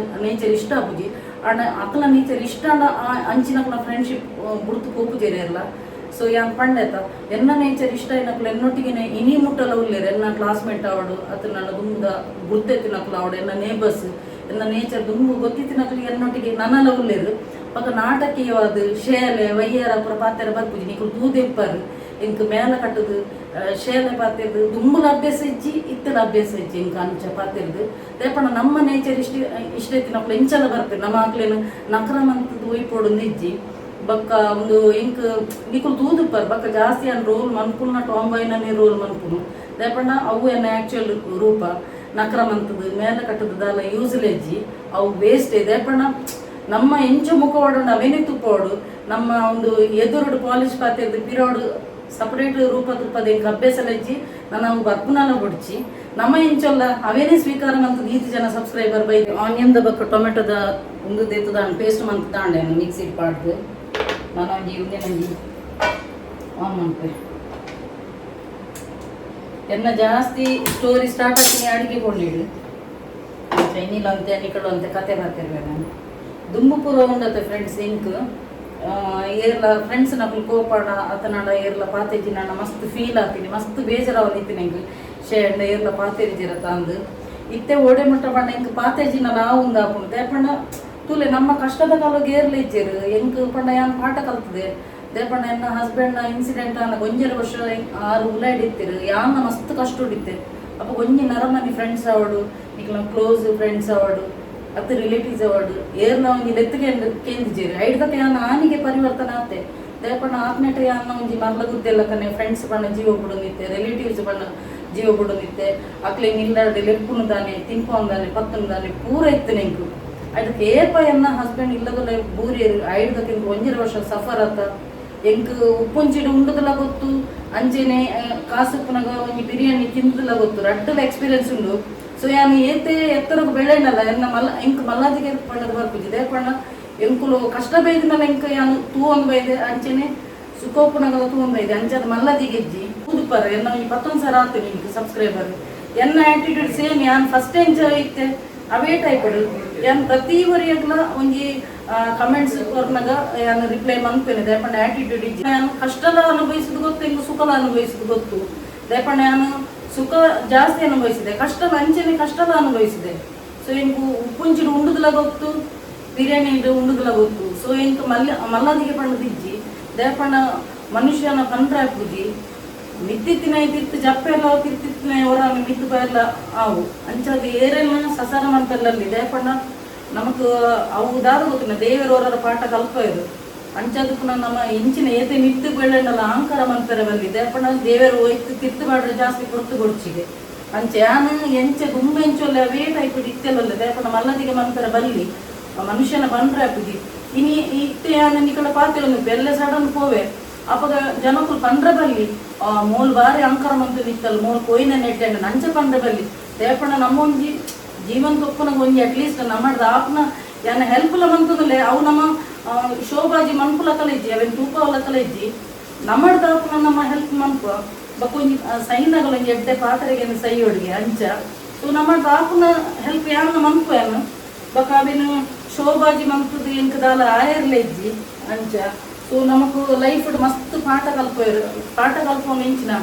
ನೇಚರ್ ಇಷ್ಟ ಆಪುಜಿ. ಆಂಡ ಅಕ್ಲ ನೇಚರ್ ಇಷ್ಟ ಆಂಡ ಅಂಚಿನಕ್ಲ ಫ್ರೆಂಡ್ಶಿಪ್ ಬುಡ್ತು ಪೋಪುಜೆರ್. ಸೊ ಯಾನ್ ಪಂಡೆತ ಎನ್ನ ನೇಚರ್ ಇಷ್ಟ ಏನಕ್ಲು ಎನ್ನೊಟ್ಟಿಗೆ ಇನಿ ಮುಟ್ಟಲ ಉಲ್ಲೇರು. ಎನ್ನ ಕ್ಲಾಸ್ಮೇಟ್ ಅವಡು ಅತ್ತ ನನ್ನ ದುಂಬುದ ಗುರ್ತೆತ್ತಿನಕ್ಲು ಅವಡು, ಎನ್ನ ನೇಬರ್ಸ್, ಎನ್ನ ನೇಚರ್ ದುಂಬು ಗೊತ್ತಿತ್ತಿನಕ್ಲು ಎನ್ನೊಟ್ಟಿಗೆ ನನಲ ಉಲ್ಲೇರು. ಪಕ್ಕ ನಾಟಕೀಯವಾದ ಶೇಲೆ ವಯ್ಯಾರ ಪುರ ಪಾತೆರ ಬರ್ಪುಜಿ. ನಿಕುಲು ತೂದೆಪ್ಪರು ಇಂಕ್ ಮೇಲ ಕಟ್ಟುದು ಶೇಲೆ ಪಾತೆರ್ದು ದುಂಬುಲ ಅಭ್ಯಾಸ ಇಜ್ಜಿ, ಇತ್ತಲ ಅಭ್ಯಾಸ ಇಜ್ಜಿ ಇಂಕ್ ಅಂಚ ಪಾತೆರ್ದು. ದೇಪಣ ನಮ್ಮ ನೇಚರ್ ಇಷ್ಟ ಇಷ್ಟ ಇತ್ತಿನಕ್ಲು ಎಂಚಲ ಬರ್ಪೇರು. ನಮ್ಮ ಆಕ್ಲೇನು ನಕರ ಮಂತದ್ದು ಒಯ್ಪೊಡು ಇಜ್ಜಿ. ಬೊಕ್ಕ ಒಂದು ಇಂಕ್ ನಿಕುಲು ತೂದುಪ್ಪರ್. ಬೊಕ್ಕ ಜಾಸ್ತಿ ಅನ್ ರೋಲ್ ಮನ್ಪುನ ಟಾಂಬಾಯ್ನೇ ರೋಲ್ ಮನ್ಪುನು. ದೇಪಂಡ ಅವು ಎನ್ನ ಆಕ್ಚುಯಲ್ ರೂಪ. ನಕ್ರ ಮಂತದ್ದು ಮೇಲ ಕಟ್ಟುದು ದಾಲ ಯೂಸ್ಲೆಜ್ಜಿ, ಅವು ವೇಸ್ಟ್. ದೇಪಂಡ ನಮ್ಮ ಎಂಚ ಮುಖವಾಡು ಅವೇನೆ ತುಪ್ಪೋಡು. ನಮ್ಮ ಒಂದು ಎದುರುಡು ಪಾಲಿಶ್ ಪಾತೆರ್ದು ಪಿರೋಡು ಸಪರೇಟ್ ರೂಪ ತುಪ್ಪದ ಎಂಕ್ ಅಭ್ಯಾಸ ಲಜ್ಜಿ. ನಾನು ಅವು ಬರ್ಪುನಾಲ ಬೊಡ್ಚಿ. ನಮ್ಮ ಎಂಚೊಲ್ಲ ಅವೇನೇ ಸ್ವೀಕಾರ ಮಂತದ್ದು. ಈತ್ ಜನ ಸಬ್ಸ್ಕ್ರೈಬರ್ ಬೈ ಆನಿಯನ್ the ಬೊಕ್ಕ ಟೊಮೆಟೊದ ಒಂದು ದೇತದ ಪೇಸ್ಟ್ ಮಂತ್ ತಾಂಡೆ ಮಿಕ್ಸಿ ಪಾಡ್ದು ನಾನು ಒಂಜಿ ಒಂಜಿ ಆನ್ ಮನ್ಪೆ. ಎನ್ನ ಜಾಸ್ತಿ ಸ್ಟೋರಿ ಸ್ಟಾರ್ಟ್ ಆಗ್ತೀನಿ ಅಡಿಗೆ ಕೊಂಡಿಡು ಚೈನಿಲ್ ಅಂತೆ ನಿಕಳು ಅಂತೆ ಕತೆ ಬರ್ತಿರ್ವೆ. ನಾನು ದುಂಬು ಪೂರ್ವ ಉಂಡತೆ ಫ್ರೆಂಡ್ಸ್. ಇಂಕ್ ಏರ್ಲ ಫ್ರೆಂಡ್ಸ್ ನಕಲು ಕೋಪಾಡ ಅತನಾಡ ಏರ್ಲ ಪಾತೆಜಿ ನಾನು ಮಸ್ತ್ ಫೀಲ್ ಆಗ್ತೀನಿ, ಮಸ್ತ್ ಬೇಜಾರಾವನಿತ್ತೀನಿ ಎಂಕ್. ಶೇಂಡ ಏರ್ಲ ಪಾತೆರಿಜಿರ ತಂದು ಇತ್ತೆ ಓಡೆ ಮುಟ್ಟ ಪಂಡ ಎಂಕ್ ಪಾತೆಜಿನ ನಾವು ಉಂದಾಪುಂಡು. ದೇಪಂಡ ತೂಲೆ ನಮ್ಮ ಕಷ್ಟದ ಕಾಲಕ್ಕೆ ಏರ್ಲ ಇಜ್ಜೆರು ಎಂಕ್. ಪಂಡ ಯಾನ್ ಪಾಠ ಕಲ್ತದೆ. ದೇಪಂಡ ಎನ್ನ ಹಸ್ಬೆಂಡ್ ಇನ್ಸಿಡೆಂಟ್ ಆನ ಒಂಜರ ವರ್ಷ ಆರು ಉಲಾಡಿತ್ತಿರು. ಯಾನ್ನ ಮಸ್ತ್ ಕಷ್ಟ ಉಡಿತ್ತೆ. ಅಪ್ಪ ಒಂಜಿ ನರಮನಿ ಫ್ರೆಂಡ್ಸ್ ಅವಡು, ನಿಕ್ಲ ಕ್ಲೋಸ್ ಫ್ರೆಂಡ್ಸ್ ಅವಡು, ಅತ್ತ ರಿಲೇಟಿವ್ಸ್ ಅವಡು ಏರ್ನ ಒಂಜಿ ಲೆತ್ತಿಗೆ ಕೇಂದಿಜೇರು. ಐಡ್ದಕ್ಕೆ ಯಾನ್ ಆನಿಗೆ ಪರಿವರ್ತನೆ ಆತೆ. ದೇಪಣ್ಣ ಆತ್ನೆಟ ಯಾನ್ನ ಒಂಜಿ ಮರ್ಲ ಗುದ್ದೆಲ್ಲ ಕನೆ ಫ್ರೆಂಡ್ಸ್ ಪಣ್ಣ ಜೀವ ಬಿಡೊಂದಿತ್ತೆ, ರಿಲೇಟಿವ್ಸ್ ಪಣ್ಣ ಜೀವ ಬಿಡೊಂದಿತ್ತೆ. ಅಕ್ಲೆ ನಿಲ್ಲಾರ್ದೆ ಲೆಪ್ಪುನು ದಾನೆ, ತಿನ್ಪೊಂದಾನೆ, ಪತ್ತುನು ದಾನೆ ಪೂರ ಇತ್ತು ನೆಂಕು. ಅದಕ್ಕೆ ಏಪ ಎನ್ನ ಹಸ್ಬೆಂಡ್ ಇಲ್ಲದಲ್ಲ ಬೂರಿಯರು. ಐಡ್ದಕ್ಕೆ ಇಂಕ್ ಒಂಜರ ವರ್ಷ ಸಫರ್ ಆತ. ಎಂಕ್ ಉಪ್ಪುಂಚಿಡು ಉಂಡುದಲ ಗೊತ್ತು, ಅಂಚೆನೆ ಕಾಸು ಉಪ್ಪುನಗ ಒಂಜಿ ಬಿರಿಯಾನಿ ತಿಂದಲ ಗೊತ್ತು. ರಡ್ಡಲ ಎಕ್ಸ್ಪೀರಿಯನ್ಸ್ ಉಂಡು. ಸೊ ಯಾನ್ ಏತೆ ಎತ್ತರಗು ಬೆಳೆನಲ್ಲ ಎನ್ನ ಮಲ್ಲ ಎಂಕ್ ಮಲ್ಲಾದಿಗೆ ಪಂಡದ ಬರ್ಪುಜಿ. ಪಂಡ ಎಂಕುಲು ಕಷ್ಟ ಬೈದಿನಲ್ಲ ಎಂಕ್ ಯಾನ್ ತೂ ಒಂದು ಬೈದೆ, ಅಂಚೆನೆ ಸುಖೋಪುನಗಲ ತೂ ಒಂದು ಬೈದೆ. ಅಂಚದ ಮಲ್ಲದಿಗೆ ಇಜ್ಜಿ ಉದುಪರ್ ಎನ್ನ ಒಂಜಿ 19,000 ಆತು ನಿಂಕ್ ಸಬ್ಸ್ಕ್ರೈಬರ್. ಎನ್ನ ಆಟಿಟ್ಯೂಡ್ ಸೇಮ್. ಯಾನ್ ಫಸ್ಟ್ ಎಂಜಾಯ್ ಇತ್ತೆ ಅವೇ ಟೈಪ್. ಯಾನ್ ಪ್ರತಿ ವರಿಯಗ್ಲ ಒಂಜಿ ಕಮೆಂಟ್ಸ್ ಕೊರ್ನಗ ಯಾನ್ ರಿಪ್ಲೈ ಮನ್ಪೇನೆ. ದೇಪಂಡ ಆಟಿಟ್ಯೂಡ್ ಇಜ್ಜಿ. ಯಾನ್ ಕಷ್ಟಲ ಅನುಭವಿಸುದು ಗೊತ್ತು, ಇಂಗ್ ಸುಖಲ ಅನುಭವಿಸುದು ಗೊತ್ತು. ದೇಪಂಡ ಯಾನ್ ಸುಖ ಜಾಸ್ತಿ ಅನುಭವಿಸಿದೆ, ಕಷ್ಟಲ ಅಂಚೆನೆ ಕಷ್ಟಲ ಅನುಭವಿಸಿದೆ. ಸೊ ಇಂಕು ಉಪ್ಪುಂಚಿಡು ಉಂಡುದಲ ಗೊತ್ತು, ಬಿರಿಯಾನಿ ಉಂಡುದಲ ಗೊತ್ತು. ಸೊ ಇಂಕ್ ಮಲ್ಲ ಮಲ್ಲದಿಗೆ ಪಂಡದಿಜ್ಜಿ. ದೇಪಂಡ ಮನುಷ್ಯನ ಪಂಡ್ರೆ ಪೂಜಿ ಮಿತ್ತಿತ್ತಿನ ತಿರ್ತು ಜಪ್ಪೆಲ್ಲ ತಿರ್ತಿತ್ತಿನ ಹೊರ ಮಿತ್ತು ಬಯಲ್ಲ ಆವು. ಅಂಚಾದ ಏರೆಲ್ಲ ಸಸಾರ ಮಂತೆಲ್ಲ ದೇಪಣ್ಣ ನಮಕ್ ಅವು ದಾದ ಗೊತ್ತಿಲ್ಲ, ದೇವರು ಹೊರ ಪಾಠ ಕಲ್ಪ ಇದು. ಅಂಚಾದ ಪುನಃ ನಮ್ಮ ಇಂಚಿನ ಏತೆ ಮಿತ್ತು ಬೆಳೆಂಡಲ ಅಹಂಕಾರ ಮಂತರ ಬಲ್ಲಿ ದೇಪಣ್ಣ ದೇವರು ಹೋಯ್ತು ತಿರ್ತು ಮಾಡ್ರೆ ಜಾಸ್ತಿ ಕೊಡ್ತು ಕೊಡ್ಚಿಗೆ. ಅಂಚೆ ಯಾನು ಎಂಚ ಗುಂಬೆಂಚೊಲ್ಲ ಅವೇ ಟೈಪ್ ಇತ್ತೆಲ್ಲ ದೇಪಣ್ಣ ಮಲ್ಲದಿಗೆ ಮಂತರ ಬಲ್ಲಿ ಆ ಮನುಷ್ಯನ ಬಂದ್ರೆ ಹಾಕುದಿ. ಇನಿ ಇತ್ತೆ ಯಾನು ನಿಕಲ ಪಾತ್ರೆ ಒಂದು ಬೆಲ್ಲ ಸಡನ್ ಪೋವೆ ಅಪಗ ಜನಕುಲು ಪಂಡ್ರೆ ಬಲ್ಲಿ, ಆ ಮೋಲ್ ಬಾರಿ ಅಂಕರ ಮಂತು ನಿತ್ತಲ್ ಮೋಲ್ ಕೋಯಿನ ನೆಟ್ಟೆ ನಂಚ ಪಂಡ್ರೆ ಬಲ್ಲಿ. ದೇಪಣ್ಣ ನಮ್ಮೊಂಜಿ ಜೀವನ ತೊಪ್ಪುನಗ ಒಂಜಿ ಅಟ್ಲೀಸ್ಟ್ ನಮ್ಮಡ್ದ ಆಪ್ನ ಯಾನ ಹೆಲ್ಪ್ಲ ಮಂತುದಲೆ ಅವು ನಮ್ಮ ಶೋಭಾಜಿ ಮನ್ಪುಲ ಕಲೆಜ್ಜಿ, ಅವೆನ್ ತೂಪವಲ ಕಲೆಜ್ಜಿ. ನಮ್ಮಡ್ದ ಆಪ್ನ ನಮ್ಮ ಹೆಲ್ಪ್ ಮನ್ಪು ಬೊಕ್ಕ ಒಂಜಿ ಸೈನಗಲ ಒಂಜಿ ಎಡ್ಡೆ ಪಾತ್ರೆಗೆ ಸೈ ಒಡಿಗೆ ಅಂಚ. ಸೊ ನಮ್ಮಡ್ದ ಆಪುನ ಹೆಲ್ಪ್ ಯಾನ ಮನ್ಪು ಯಾನು ಬೊಕ್ಕ ಅವೆನ್ ಶೋಭಾಜಿ ಮನ್ಪುದು ಎಂಕ್ ದಾಲ ಆಯರ್ಲೆ ಇಜ್ಜಿ ಅಂಚ. ಸೊ ನಮಕ್ ಲೈಫ್ ಮಸ್ತ್ ಪಾಠ ಕಲ್ಪೋರು. ಪಾಠ ಕಲ್ಪೋನು ಇಂಚಿನ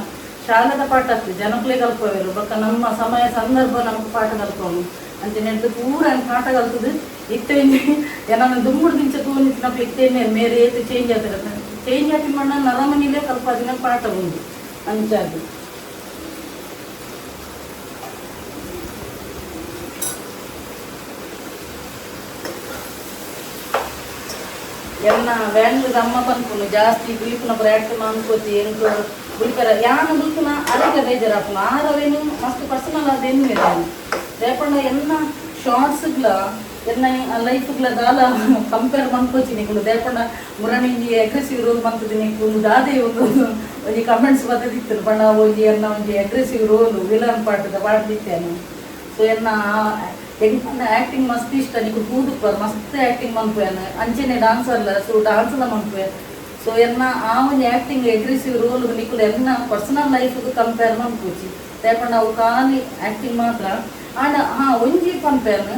ಶಾಲೆದ ಪಾಠ ಅತ್ತು, ಜನಕುಲೇ ಕಲ್ಪೋರು. ಬೊಕ್ಕ ನಮ್ಮ ಸಮಯ ಸಂದರ್ಭ ನಮಕ್ ಪಾಠ ಕಲ್ಪೋನು ಅಂಚನೆ ಪೂರ ಪಾಠ ಕಲ್ತದು. ಇತ್ತೆ ಏನಾನ ದುಂಬುಡು ದಿಂಚ ತೂನಿತ್ತಿನಕ್ಲು ಇತ್ತೆ ಮೇರೆ ಏತ್ ಚೇಂಜ್ ಆತದ. ಚೇಂಜ್ ಆತಿನ ಮಣ್ಣ ನರಮನಿಲೇ ಕಲ್ಪಾದಿನ ಪಾಠ ಉಂಡು ಅಂಚಾದ್. ಎನ್ನ ವ್ಯಾಂಗ್ಲದ ಅಮ್ಮ ಪನ್ಪುನು ಜಾಸ್ತಿ ಬುಲಿಪುನ ಪ್ರಯತ್ನ ಅನ್ಕೋತಿ ಎಂಕ್ ಬುಲಿಪೆರ ಯಾನ ಬುಲ್ಪುನ ಅರೆಗೆ ಬೇಜಾರಾಪುನು. ಆರವೇನು ಮಸ್ತ್ ಪರ್ಸನಲ್ ಆದ ಎನ್ನುವೆರ್. ರೇಪಣ್ಣ ಎನ್ನ ಶಾರ್ಟ್ಸ್ಗ್ಲ ಎನ್ನ ಲೈಫ್ಗ್ಲ ದಾಲ ಕಂಪೇರ್ ಮನ್ಕೋಚಿ ನಿಕುಲು. ದೇಪಣ್ಣ ಮುರಣಿ ಅಗ್ರೆಸಿವ್ ರೋಲ್ ಮಂತುದು ನಿಕುಲು ದಾದೆ ಒಂದು ಒಂಜಿ ಕಮೆಂಟ್ಸ್ ಬತ್ತದಿತ್ತು ಪಂಡ ಒಂಜಿ ಎನ್ನ ಒಂಜಿ ಅಗ್ರೆಸಿವ್ ರೋಲ್ ವಿಲನ್ ಪಾಟದ ಪಾಡ್ದಿತ್ತೇನು. ಸೊ ಎನ್ನ ಎಂಕ್ ಆ್ಯಕ್ಟಿಂಗ್ ಮಸ್ತ್ ಇಷ್ಟ. ನಿಕುಲು ತೂದುಪ್ಪರ್ ಮಸ್ತ್ ಆ್ಯಕ್ಟಿಂಗ್ ಮನ್ಪುವೆನ್. ಅಂಚೆನೆ ಡಾನ್ಸ್ ಅಲ್ಲ, ಸೊ ಡಾನ್ಸ್ ಲ ಮನ್ಪುವೆ. ಸೊ ಎನ್ನ ಆ ಒಂಜಿ ಆ್ಯಕ್ಟಿಂಗ್ ಅಗ್ರೆಸಿವ್ ರೋಲ್ ನಿಕುಲು ಎನ್ನ ಪರ್ಸನಲ್ ಲೈಫ್ ಕಂಪೇರ್ ಮನ್ಪುಚಿ. ದಾಯೆಪಂಡ ಅವು ಖಾಲಿ ಆ್ಯಕ್ಟಿಂಗ್ ಮಾತ್ರ. ಆಂಡ ಹಾ ಒಂಜಿ ಪನ್ಪೇನ್,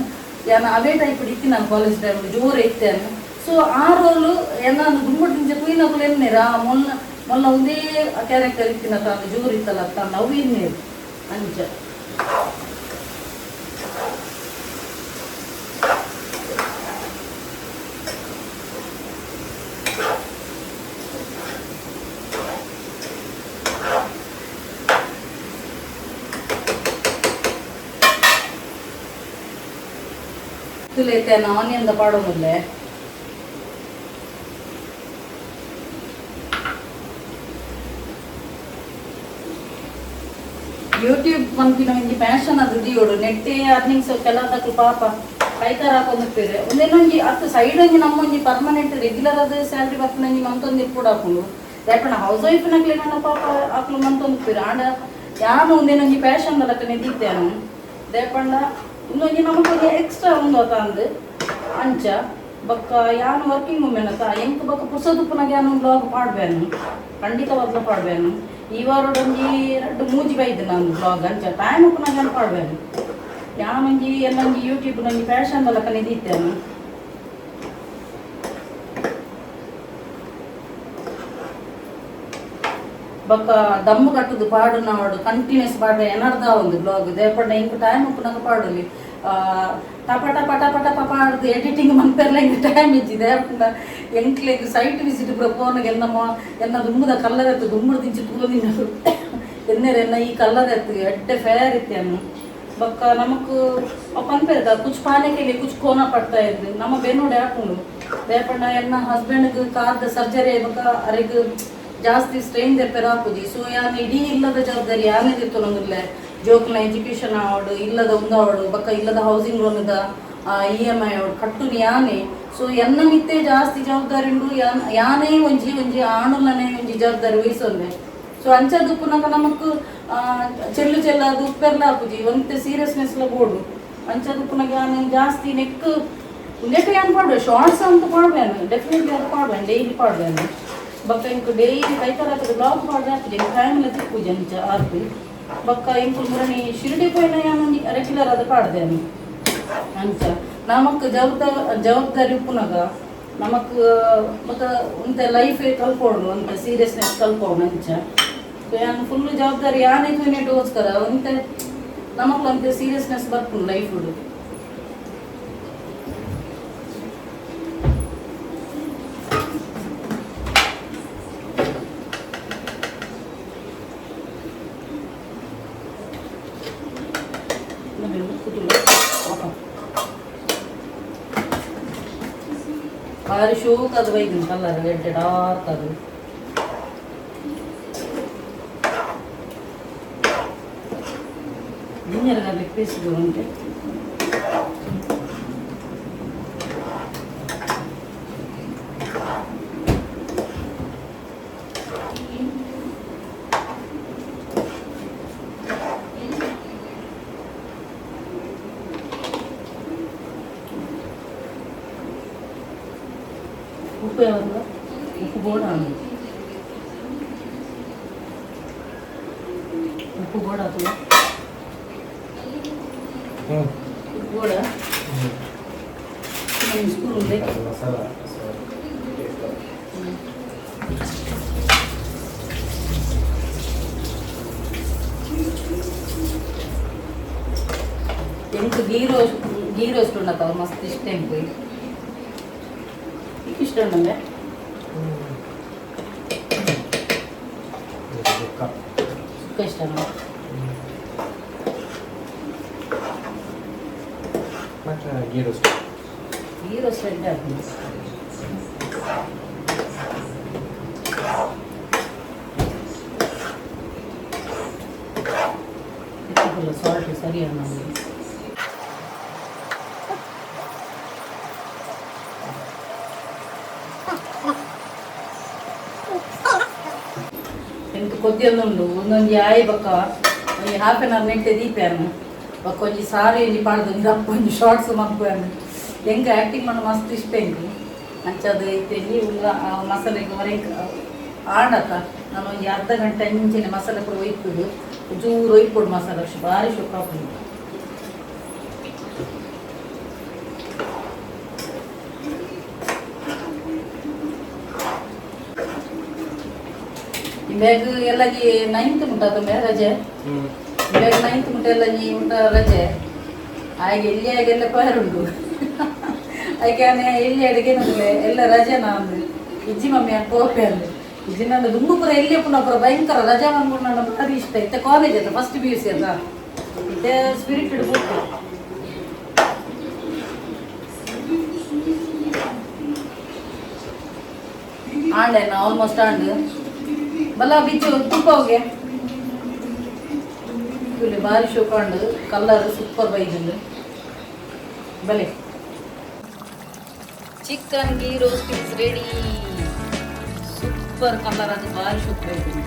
ಯಾನ್ ಅವೇ ಟೈಪ್ ಇತ್ತಿ ನಾನು ಕಾಲೇಜ್ ಟೈಮ್ ಜೋರು ಇತ್ತೇನು. ಸೊ ಆ ರೋಲು ಎನ್ನ ದುಂಬುಡು ದಿಂಚ ತೂಯಿನಕುಲು ಎನ್ನೇರು ಆ ಮೊಲ್ಲ ಮೊಲ್ಲ ಒಂದೇ ಕ್ಯಾರೆಕ್ಟರ್ ಇತ್ತಿನ ತಾನು ಜೋರು ಇತ್ತಲ್ಲ ತಾನು ಅವು ಎನ್ನೇರು ಅಂಚ. ತುಲೇತೆ ಆನಿಯನ್ the ಪಾಡೊಂದುಲ್ಲೆ. ಯೂಟ್ಯೂಬ್ ಪನ್ಪಿನ ಒಂಜಿ ಪ್ಯಾಷನ್ ಅದು ದಿಯೋಡು. ನೆಟ್ಟೆ ಅರ್ನಿಂಗ್ಸ್ ಕೆಲವುದಕ್ಲು ಪಾಪ ಕೈಕಾರ ಹಾಕೊಂದಿಪ್ಪೆರ್. ಒಂದೇನೊಂಜಿ ಅತ್ತು ಸೈಡ್ ಒಂಜಿ ನಮ್ಮೊಂಜಿ ಪರ್ಮನೆಂಟ್ ರೆಗ್ಯುಲರ್ ಅದು ಸ್ಯಾಲ್ರಿ ಬರ್ಪುನಂಜಿ ಮಂತೊಂದು ಇಪ್ಪುಡು ಆಪುಂಡು. ದಾಯೆ ಹೌಸ್ ವೈಫ್ ನಕ್ಲೆನ ಪಾಪ ಅಕ್ಲು ಮಂತೊಂದಿಪ್ಪೆರ್. ಆಂಡ ಯಾನ್ ಒಂದೇನೊಂಜಿ ಪ್ಯಾಷನ್ ದ ಲೆಕ್ಕನೆ ದೀತೆ. ದಾಯೆ ಇಂದೊಂಜಿ ನಮಕ್ ಒಂಜಿ ಎಕ್ಸ್ಟ್ರಾ ಉಂದು ಅತ ಅಂದ್ ಅಂಚ. ಬೊಕ್ಕ ಯಾನ್ ವರ್ಕಿಂಗ್ ವುಮೆನ್ ಅತ್ತ, ಎಂಕ್ ಬೊಕ್ಕ ಪುರ್ಸೊತು ಉಪ್ಪುನಗ ಯಾನ್ ಬ್ಲಾಗ್ ಪಾಡ್ಬೇನು, ಖಂಡಿತವಾದ್ಲ ಪಾಡ್ಬೇನು. ಈ ವಾರಡೊಂಜಿ ರಡ್ಡ್ ಮೂಜಿ ಬೈದು ನಾನು ಬ್ಲಾಗ್. ಅಂಚ ಟೈಮ್ ಉಪ್ಪುನಗ ಯಾನ್ ಪಾಡ್ಬೇನು. ಯಾನೊಂಜಿ ಎಲ್ಲೊಂಜಿ ಯೂಟ್ಯೂಬ್ ಒಂಜಿ ಪ್ಯಾಷನ್ ದ ಲೆಕ್ಕನೆ ದೀತೇನು. ಬೊಕ್ಕ ದಮ್ಮು ಕಟ್ಟುದು ಪಾಡುನವಡು ಕಂಟಿನ್ಯೂಸ್ ಪಾಡ ಎನರ್ದ ಒಂದು ಬ್ಲಾಗ್. ದೇಪಂಡ ಇಂಕ್ ಟೈಮ್ ಉಪ್ಪುನಗ ಪಾಡೊಲಿ. ಟಪ ಟಪ ಟಪ ಟಪ ಪಾಡ್ದು ಎಡಿಟಿಂಗ್ ಮನ್ಪೆರ್ಲ ಇಂಕ್ ಟೈಮ್ ಇಜ್ಜಿ. ದೇಪಂಡ ಎಂಕ್ಲೆಗ್ ಸೈಟ್ ವಿಸಿಟ್ ಪೂರ ಪೋನಗ ಎನ್ನಮ್ಮ ಎನ್ನ ದುಂಬುದ ಕಲ್ಲರ್ ಎತ್ತು ದುಂಬುಡು ದಿಂಚಿ ತೂವೊಂದಿನ ಎನ್ನೆರ್ ಎನ್ನ ಈ ಕಲ್ಲರ್ ಎತ್ತು ಎಡ್ಡೆ ಫೇರ್ ಇತ್ತೇನು. ಬೊಕ್ಕ ನಮಕ್ ಪನ್ಪೆರ್ ಕುಚ್ ಪಾನೆ ಕೆ ಲಿಯೆ ಕುಚ್ ಖೋನಾ ಪಡ್ತಾ ಇದ್ದು ನಮ್ಮ ಬೆನ್ನೋಡೆ ಆಪುಂಡು. ದೇಪಂಡ ಎನ್ನ ಹಸ್ಬೆಂಡ್ ಕಾರ್ದ ಸರ್ಜರಿ ಬೊಕ್ಕ ಅರೆಗ್ ಜಾಸ್ತಿ ಸ್ಟ್ರೈನ್ ದೆಪ್ಪೆರ ಆಪುಜಿ. ಸೊ ಯಾನ್ ಇಡೀ ಇಲ್ಲದ ಜವಾಬ್ದಾರಿ ಯಾನೇ ದೆತ್ತೊನೊಂದುಲ್ಲೆ. ಜೋಕ್ಲೆನ ಎಜುಕೇಶನ್ ಆವಡ್, ಇಲ್ಲದ ಉಂದಾವಡು, ಬೊಕ್ಕ ಇಲ್ಲದ ಹೌಸಿಂಗ್ ಲೋನ್ದ ಇಎಂಐ ಆವಡ್ ಕಟ್ಟುನಿ ಯಾನೇ. ಸೊ ಎನ್ನ ಮಿತ್ತೆ ಜಾಸ್ತಿ ಜವಾಬ್ದಾರಿ ಉಂಡು. ಯಾನ್ ಯಾನೇ ಒಂಜಿ ಒಂಜಿ ಆಣುಲನೆ ಒಂಜಿ ಜವಾಬ್ದಾರಿ ವಹಿಸೊಂದೆ. ಸೊ ಅಂಚದ ಉಪ್ಪುನಗ ನಮಕ್ ಚೆಲ್ಲು ಚೆಲ್ಲಾದ್ ಉಪ್ಪೆರ್ಲ ಆಪುಜಿ, ಒಂತೆ ಸೀರಿಯಸ್ನೆಸ್ ಲ ಬೋಡು. ಅಂಚದ ಉಪ್ಪುನಗ ಯಾನ್ ಜಾಸ್ತಿ ನೆಕ್ ಉಂದೆಟ್ ಯಾನ್ ಪಾಡುವೆ, ಶಾರ್ಟ್ಸ್ ಅಂತ ಪಾಡುವೆನು, ಡೆಫಿನೆಟ್ಲಿ ಅದು ಪಾಡುವೆನು, ಡೈಲಿ ಪಾಡುವೆನು. ಬೊಕ್ಕ ಎಂಕ್ ಡೈಲಿ ಕೈತರಾತದ ಬ್ಲಾಗ್ ಪಾಡ್ರೆ ಆಪುಜಿ, ಎಂಕ್ ಟೈಮ್ ಲ ತಿಕ್ಕುಜಿ ಅಂಚ ಆತ್. ಬೊಕ್ಕ ಎಂಕುಲು ಮುರಣಿ ಶಿರ್ಡಿ ಪೋಯಿನ ಯಾನ್ ಒಂಜಿ ರೆಗ್ಯುಲರ್ ಆದ್ ಪಾಡ್ದೇನು ಅಂಚ. ನಮಕ್ ಜವಾಬ್ದಾರಿ ಉಪ್ಪುನಗ ನಮಕ್ ಬೊಕ್ಕ ಒಂತೆ ಲೈಫ್ ಕಲ್ಪೊಡು, ಒಂತೆ ಸೀರಿಯಸ್ನೆಸ್ ಕಲ್ಪೊಡು ಅಂಚ. ಸೊ ಯಾನ್ ಫುಲ್ ಜವಾಬ್ದಾರಿ ಯಾನೇ ತೂಯಿನೆಟೋಸ್ಕರ ಒಂತೆ ನಮಕ್ ಒಂತೆ ಸೀರಿಯಸ್ನೆಸ್ ಬರ್ಪುಂಡು ಲೈಫ್. ಉಪ್ಪು. ಬಾರಿ ಶೋಕ್ ಅದು ಬೈದಿನ ಕಲರ್ ಎಡ್ಡೆ ಡಾರ್ಕ್ ಅದು. ಜಿಂಜರ್ ಗಾರ್ಲಿಕ್ ಪೇಸ್ಟ್ ಉಂಟು. ಉಪ್ಪು ಯಾವಾಗ? ಉಪ್ಪು ಬೋಡ, ಉಪ್ಪು ಬೋಡ ಅಥವಾ ಉಪ್ಪು ಬೋಡ. ಸ್ಪೂನ್ ఉంది. ಮಸಾಲ. ಎಂಕ್ ಗೀ ರೋಸ್ಟ್, ಗೀ ರೋಸ್ಟ್ ಉಂಡತ್ತ, ಮಸ್ತ್ ಇಷ್ಟ ಎಂಕ್. ಈಗ ಇಷ್ಟ ಉಂಡಂದೆ. ಸುಕ್ಕ. ಸುಕ್ಕ ಇಷ್ಟ. ಮತ್ತೆ ಗೀ ರೋಸ್ಟ್. ಗೀ ರೋಸ್ಟ್ ಎಡ್ಡೆ ಆಗ್ತದೆ. ಸಾಲ್ಟ್ ಸರಿ ನಮಗೆ. ಎಂಕ್ ಕೊದ್ದಿಯೊಂದುಂಡು. ಒಂದೊಂಜಿ ಆಯಿ ಬೊಕ್ಕ ಒಂಜಿ ಹಾಫ್ ಆನ್ ಅವರ್ ನೆಟ್ಟೆ ದೀಪೆನ್. ಬೊಕ್ಕ ಒಂಜಿ ಸಾರಿ ಒಂಜಿ ಪಾಡ್ದು ಒಂಜಿ ದಪ್ಪ ಒಂಜಿ ಶಾರ್ಟ್ಸ್ ಮಲ್ಪುವೆನ್. ಎಂಕ್ ಆ್ಯಕ್ಟಿಂಗ್ ಮಣ್ಣು ಮಸ್ತ್ ಇಷ್ಟ ಎಂಕ್. ಅಂಚಾದ್ ಇತ್ತೆ ಉಲ್ಲ ಮಸಾಲೆಗ್ ಮರೆಂಕ್ ಆಂಡತ ನಾನು ಒಂಜಿ ಅರ್ಧ ಗಂಟೆ ಅಂಚನೆ ಮಸಾಲೆ ಪೂರ ಒಯ್ಪುದು, ಚೂರು ಒಯ್ಪೊಡು ಮಸಾಲೆ, ಅಷ್ಟು ಭಾರಿ ಶುಕ್ ಆಪುಂಡು. ಬ್ಯಾಗ್ ಎಲ್ಲ ನೈನ್ತ್ ಮುಟ್ಟ ತುಂಬ ರಜೆ. ಬ್ಯಾಗ್ ನೈನ್ತ್ ಮುಟ್ಟ ಎಲ್ಲ ಮುಟ್ಟ ರಜೆ. ಹಾಗೆ ಎಲ್ಲಿ ಆಗೆಲ್ಲ ಪಹರುಂಡು. ಅದಕ್ಕೆ ಎಲ್ಲಿ ಅಡುಗೆ ಎಲ್ಲ ರಜೆ. ನಾನು ಇಜ್ಜಿ ಮಮ್ಮಿ ಕೋಪೆ ಅಂದೆ. ಇಜ್ಜಿ ನನ್ನ ದುಂಬು ಪೂರ ಎಲ್ಲಿ ಪುನಃ ಪೂರ ಭಯಂಕರ ರಜಾ ಬಂದ್ಬಿಟ್ಟು ನನ್ನ ಭಾರಿ ಇಷ್ಟ ಇತ್ತೆ. ಕಾಲೇಜ್ ಅದ, ಫಸ್ಟ್ ಪಿಯುಸಿ ಅದ, ಇತ್ತೆ ಸ್ಪಿರಿಟೆಡ್ ಬುಕ್. ಆಂಡೆನ ಆಲ್ಮೋಸ್ಟ್ ಆಂಡ್. ಬಲ ಬಿಚ್ಚು ತುಪ್ಪ ಹೋಗೆ. ಇಲ್ಲಿ ಭಾರಿ ಶೋಕ ಉಂಡು, ಕಲರ್ ಸೂಪರ್ ಬೈದುಂಡು. ಬಲೆ, Chicken ghee roast is ready. Super colour ಅದು, ಭಾರಿ ಶೋಕ್ ಬೈದುಂಡು.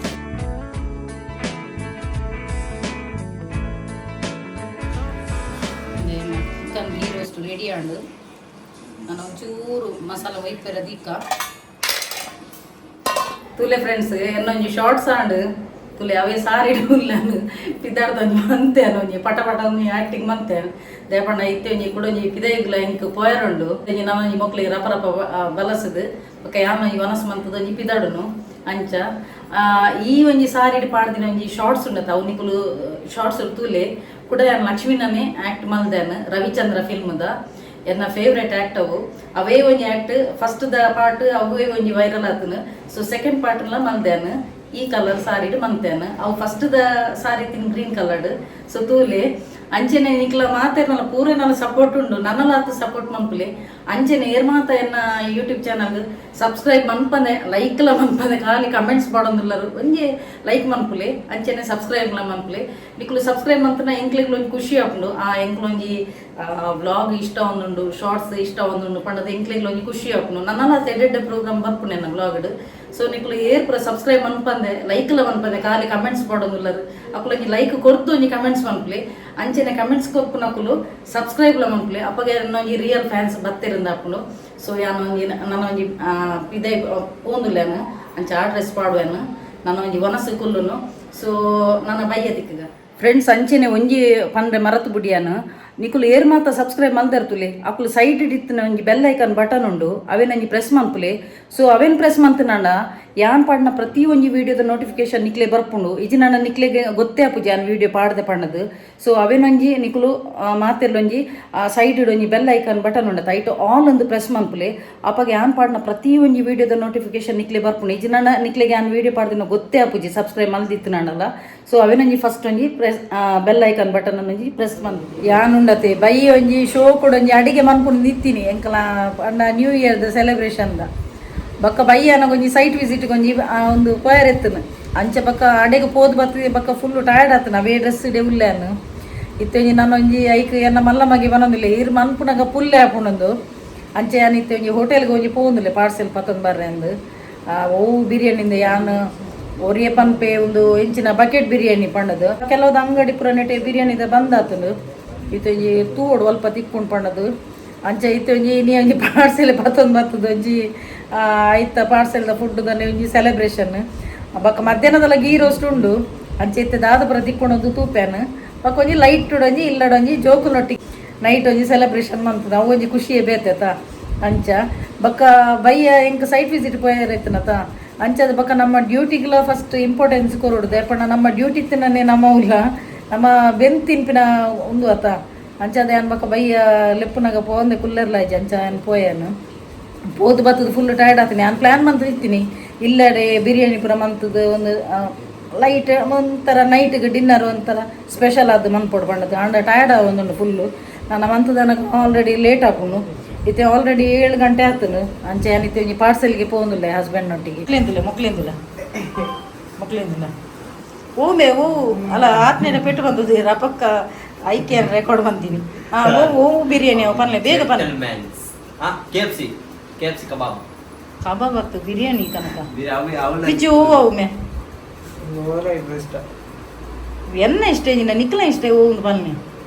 ಚಿಕನ್ ಗೀ ರೋಸ್ಟ್ ರೆಡಿ ಆಂಡು. ನಾನು ಒಂಚೂರು ಮಸಾಲ ಒಯ್ಪೆರ ದೀಕ. ತುಲೆ ಫ್ರೆಂಡ್ಸ್, ಎನ್ನೊಂಜಿ ಶಾರ್ಟ್ಸ್ ಆಂಡ್. ತುಲೆ, ಅವೇ ಸಾರಿ ಉಲ್ಲಾನು ಪಿದಾರ್ದೊಂಜಿ ಮಂತೆ ಒಂಜಿ ಪಟ ಪಟ ಒಂಜಿ ಆಕ್ಟಿಂಗ್ ಮಂತೆ. ದೇಪಣ್ಣ ಇತ್ತೆ ಒಂಜಿ ಕುಡೊಂಜಿ ಪಿದೈಗ್ಲ ಎಂಕ್ ಪೋಯರುಂಡು. ಒಂಜಿ ನಮ್ಮೊಂಜಿ ಮೊಕ್ಲಿಗೆ ರಪ ರಪ ಬಲಸದು ಬೊಕ ಯಾನ್ ಒಂಜಿ ವನಸ್ ಮಂತದ ಒಂಜಿ ಪಿದಾಡುನು. ಅಂಚ ಈ ಒಂಜಿ ಸಾರಿಡ್ ಪಾಡ್ದಿನ ಒಂಜಿ ಶಾರ್ಟ್ಸ್ ಉಂಡತ, ಅವು ನಿಕುಲು ಶಾರ್ಟ್ಸ್ ತೂಲೆ. ಕುಡ ಯಾನ್ ಲಕ್ಷ್ಮೀನನೇ ಆಕ್ಟ್ ಮಲ್ದೇನ್ ರವಿಚಂದ್ರ ಫಿಲ್ಮ್ದ. ಎನ್ನ ಫೇವ್ರೆಟ್ ಆಕ್ಟ್ ಅವು. ಅವೇ ಒಂಜಿ ಆಕ್ಟ್, ಫಸ್ಟ್ the part ಅವೇ ಒಂಜಿ ವೈರಲ್ ಆತನು. ಸೊ ಸೆಕೆಂಡ್ ಪಾರ್ಟ್ಲ ಮಲ್ದೇನ್, ಈ ಕಲರ್ ಸಾರಿಡ್ ಮಂತೇನ್. ಅವು ಫಸ್ಟ್ the ಸಾರಿ ತಿನ್ ಗ್ರೀನ್ ಕಲರ್ಡ್. ಸೊ ತೂಲೆ. ಅಂಚನೆ ನಿಕ್ಲ ಮಾತೆರ್ನಲ ಪೂರೆನಲ ಸಪೋರ್ಟ್ ಉಂಡು, ನನ್ನಲಾತ್ ಸಪೋರ್ಟ್ ಮನ್ಪುಲೆ. ಅಂಚನೆ ಏರ್ ಮಾತ ಎನ್ನ ಯೂಟ್ಯೂಬ್ ಚಾನಲ್ ಸಬ್ಸ್ಕ್ರೈಬ್ ಮನ್ಪಂದೆ, ಲೈಕ್ಲ ಮನ್ಪಂದೆ, ಖಾಲಿ ಕಮೆಂಟ್ಸ್ ಪಾಡೊಂದುಲ್ಲರು, ಒಂಜಿ ಲೈಕ್ ಮನ್ಪುಲೆ, ಅಂಚನೆ ಸಬ್ಸ್ಕ್ರೈಬ್ ಲ ಮನ್ಪುಲೆ. ನಿಕ್ಲು ಸಬ್ಸ್ಕ್ರೈಬ್ ಮಂತನ ಎಂಕ್ಲೆಗ್ಲ ಒಂಜಿ ಖುಷಿ ಆಪುಂಡು. ಆ ಎಂಕ್ಲ ಒಂಜಿ ವ್ಲಾಗ್ ಇಷ್ಟ ಒಂದುಂಡು, ಶಾರ್ಟ್ಸ್ ಇಷ್ಟ ಒಂದುಂಡು ಪಂಡದ ಎಂಕ್ಲೆಗ್ಲ ಒಂಜಿ ಖುಷಿ ಆಪುಂಡು. ನನ್ನಲ ಎಡ್ಡೆಡ್ಡೆ ಪ್ರೋಗ್ರಾಮ್ ಬರ್ಪುಂಡು ಎನ್ನ ವ್ಲಾಗ್ಡ್. ಸೊ ನಿಕ್ಲು ಏರ್ ಪೂರ ಸಬ್ಸ್ಕ್ರೈಬ್ ಮನ್ಪಂದೆ, ಲೈಕ್ಲ ಮನ್ಪಂದೆ, ಖಾಲಿ ಕಮೆಂಟ್ಸ್ ಪಾಡೊಂದುಲ್ಲರು, ಅಕುಲೊಂಜಿ ಲೈಕ್ ಕೊರ್ದು ಒಂಜಿ ಕಮೆಂಟ್ಸ್ ಮನ್ಪುಲೆ. ಅಂಚನೆ ಕಮೆಂಟ್ಸ್ ಕೊರ್ಪುನಕುಲು ಸಬ್ಸ್ಕ್ರೈಬ್ ಲ ಮನ್ಪುಲೆ. ಅಪ್ಪಗೆ ಒಂಜಿ ರಿಯಲ್ ಫ್ಯಾನ್ಸ್ ಬತ್ತೆರಿಂದ ಆಪುಂಡು. ಸೊ ಯಾನ್ ಒಂಜಿ ನನ್ನ ಒಂಜಿ ಪಿದೈ ಪೋಂದುಲ್ಲೇನು, ಅಂಚ ಆ ಡ್ರೆಸ್ ಪಾಡುವೆನು, ನನ್ನ ಒಂಜಿ ವನಸು ಕುಲ್ಲುನು. ಸೊ ನನ್ನ ಬಯ್ಯ ತಿಕ್ಕಗ ಫ್ರೆಂಡ್ಸ್. ಅಂಚೆನೆ ಒಂಜಿ ಪಂಡ್ರೆ ಮರತು ಬುಡಿಯಾನ. ನಿಕುಲು ಏರ್ ಮಾತ ಸಬ್ಸ್ಕ್ರೈಬ್ ಮಲ್ದರ್ತುಲೆ, ಅಕುಲು ಸೈಡ್ ಇತ್ತಿನ ಒಂಜಿ ಬೆಲ್ ಐಕಾನ್ ಬಟನ್ ಉಂಡು, ಅವೇನ್ ಒಂಜಿ ಪ್ರೆಸ್ ಮನ್ಪುಲೆ. ಸೊ ಅವೇನ್ ಪ್ರೆಸ್ ಮಂತನಾಂಡ ಯಾನ್ ಪಾಡಿನ ಪ್ರತಿ ಒಂಜಿ ವೀಡಿಯೋದ ನೋಟಿಫಿಕೇಶನ್ ನಿಕ್ಲೆ ಬರ್ಪುಂಡು. ಇಜಿ ನನ್ನ ನಿಕ್ಲೆಗೆ ಗೊತ್ತೇ ಆಪುಜಿ ಯಾನ್ ವೀಡಿಯೋ ಪಾಡ್ದೆ ಪಣ್ಣದು. ಸೊ ಅವೇನೊಂಜಿ ನಿಕುಲು ಮಾತೆರ್ಲೊಂಜಿ ಸೈಡ್ ಒಂಜಿ ಬೆಲ್ ಐಕಾನ್ ಬಟನ್ ಉಂಡತ, ಐಟ್ ಆಲ್ ಒಂದು ಪ್ರೆಸ್ ಮನ್ಪುಲೆ. ಅಪಗ ಯಾನ್ ಪಾಡಿನ ಪ್ರತಿ ಒಂಜಿ ವೀಡಿಯೋದ ನೋಟಿಫಿಕೇಶನ್ ನಿಕ್ಲೆ ಬರ್ಪುಂಡು. ಇಜಿ ನನ್ನ ನಿಕ್ಲೆಗೆ ಯಾನ್ ವೀಡಿಯೋ ಪಾಡ್ದಿನ ಗೊತ್ತೇ ಆಪುಜಿ ಸಬ್ಸ್ಕ್ರೈಬ್ ಮಲ್ದಿತ್ತು ನಾನಲ್ಲ. ಸೊ ಅವೇನೊಂಜಿ ಫಸ್ಟ್ ಒಂಜಿ ಪ್ರೆಸ್ ಬೆಲ್ ಐಕಾನ್ ಬಟನ್ ಒಂಜಿ ಪ್ರೆಸ್ ಮನ್. ಯಾನುಂಡತೆ ಬೈ ಒಂಜಿ ಶೋ ಕೂಡ ಒಂಜಿ ಅಡಿಗೆ ಮನ್ಪುಂಡು ನಿಂತೀನಿ ಎಂಕಲ ಅಣ್ಣ ನ್ಯೂ ಇಯರ್ದ ಸೆಲೆಬ್ರೇಷನ್ the. ಬೊಕ್ಕ ಬಯ್ಯನ ಒಂಜಿ ಸೈಟ್ ವಿಸಿಟ್ ಒಂಜಿ ಒಂದು ಪೋಯರ್ ಎತ್ತನು. ಅಂಚೆ ಬೊಕ್ಕ ಅಡೆಗೆ ಪೋದು ಬರ್ತದೆ, ಬೊಕ್ಕ ಫುಲ್ ಟಯರ್ಡ್ ಆತನ. ಅವೇ ಡ್ರೆಸ್ ಇಡೆ ಉಲ್ಲೇನು ಇತ್ತೆ ಒಂಜಿ ನಾನು ಒಂಜಿ ಐಕ್ ಎನ್ನ ಮಲ್ಲ ಮಗೆ ಬನೊಂದಿಲ್ಲ ಇರ್ ಮನ್ಪುನಗ ಪುಲ್ಲೆ ಆಪುಂಡೊಂದು. ಅಂಚೆ ಯಾನ್ ಇತ್ತೆ ಒಂಜಿ ಹೋಟೆಲ್ಗೆ ಒಂಜಿ ಪೋಂದಿಲ್ಲ ಪಾರ್ಸೆಲ್ ಪತ್ತೊಂದು ಬರ್ರೆ ಅಂದು. ಓ ಬಿರಿಯಾನಿಂದ ಯಾನ್ ಒರಿಯ ಪನ್ಪೆ ಒಂದು ಎಂಚಿನ ಬಕೆಟ್ ಬಿರಿಯಾನಿ ಪಂಡದು. ಕೆಲವೊಂದು ಅಂಗಡಿ ಪೂರ ನೆಟೆ ಬಿರಿಯಾನಿದ ಬಂದಾತನು. ಇತ್ತೆ ಒಂಜಿ ತೂವೊಡು ಅಲ್ಪ ತಿಕ್ಕೊಂಡು ಪಂಡದು. ಅಂಚೆ ಇತ್ತೆ ಒಂಜಿ ನೀ ಒಂಜಿ ಪಾರ್ಸೆಲ್ ಪತ್ತೊಂದು ಬರ್ತದೆ ಒಂಜಿ ಐತ ಪಾರ್ಸೆಲ್ದ ಫುಡ್ ದಾನೆ ಒಂಜಿ ಸೆಲೆಬ್ರೇಷನ್. ಬೊಕ್ಕ ಮಧ್ಯಾಹ್ನದಲ್ಲ ಗೀ ರೋಸ್ಟ್ ಉಂಡು. ಅಂಚೆ ಇತ್ತೆ ದಾದ ಪೂರ ತಿಕ್ಕೊಂಡೊಂದು ತೂಪೇನು. ಬೊಕ್ಕ ಒಂಜಿ ಲೈಟ್ ಒಂಜಿ ಇಲ್ಲಡೊಂಜಿ ಜೋಕುನೊಟ್ಟಿ ನೈಟ್ ಒಂಜಿ ಸೆಲೆಬ್ರೇಷನ್ ಮಂತದ, ಅವು ಒಂಜಿ ಖುಷಿಯೇ ಬೇತೆತ. ಅಂಚ ಬೊಕ್ಕ ಬಯ್ಯ ಎಂಕ್ ಸೈಟ್ ವಿಸಿಟ್ ಪೋಯರ್ ಇತ್ತನತ. ಅಂಚದ ಬೊಕ್ಕ ನಮ್ಮ ಡ್ಯೂಟಿಗ್ಲ ಫಸ್ಟ್ ಇಂಪಾರ್ಟೆನ್ಸ್ ಕೊರೊಡು ದೇಪಣ್ಣ. ನಮ್ಮ ಡ್ಯೂಟಿ ತಿನ್ನನೆ ನಮ್ಮ ಉಲ್ಲ ನಮ್ಮ ಬೆನ್ ತಿನ್ಪಿನ ಉಂದು ಅತ. ಅಂಚದ ಯಾನ್ ಬೊಕ್ಕ ಬಯ್ಯ ಲೆಪ್ಪುನಾಗ ಪೋಂದೆ ಕುಲ್ಲೆರ್ಲಾಯ್ಜಿ. ಅಂಚ ಯಾನ್ ಪೋಯನು ಪೋದು ಬತ್ತದ ಫುಲ್ ಟಯರ್ಡ್ ಆತೀನಿ. ನಾನು ಪ್ಲ್ಯಾನ್ ಮಂತ್ ಇತ್ತೀನಿ ಇಲ್ಲಡೆ ಬಿರಿಯಾನಿ ಪೂರ ಮಂತದ ಒಂದು ಲೈಟ್ ಒಂಥರ ನೈಟ್ಗೆ ಡಿನ್ನರ್ ಒಂಥರ ಸ್ಪೆಷಲ್ ಅದು ಮನ್ಪೊಡು ಪಂಡದು. ಆಂಡ ಟಯರ್ಡ್ ಆವೊಂದುಂಡು ಫುಲ್ಲು. ನಾನು ಮಂತದನಕ ಆಲ್ರೆಡಿ ಲೇಟ್ ಆಪುಂಡು. ಇತ್ತೆ ಆಲ್ರೆಡಿ 7 ಗಂಟೆ ಆತನು. ಅಂಚೆ ಏನಿತ್ತೆ ಒಂಜಿ ಪಾರ್ಸೆಲ್ಗೆ ಪೋಂದುಲ್ಲೆ ಹಸ್ಬೆಂಡ್ ನೊಟ್ಟಿಗೆ. ಮೊಕ್ಲೇಂದಿಲ್ಲ, ಮೊಕ್ಲೇಂದಿಲ್ಲ, ಮೊಕ್ಲೇಂದಿಲ್ಲ. ಓ ಮೇ ಓ ಅಲ್ಲ ಆತ್ನೇನ ಪೆಟ್ಟು ಬಂದದ್ದು ರಪಕ್ಕ ಐಕೆ ರೆಕಾರ್ಡ್ ಬಂತೀನಿ. ಹಾಂ, ಓ ಓ ಬಿರಿಯಾನಿ ಅವು ಪನ್ಲೆ, ಬೇಗ ಪನ್ಲೆ. Gentlemen's. Ah, KFC. KFC kebab. ಕಬಾಬ್ ಆಗ್ತದೆ ಬಿರಿಯಾನಿ ಕನಕ. ಅವು ಬಿಜ್ಜು ಹೂವು ಅವು ಮೇ. ಇಷ್ಟ. ಎನ್ನ ಇಷ್ಟ ನಿನ್ನ ನಿಕ್ಲ ಇಷ್ಟ ಹೂವು ಪನ್ಲೆ.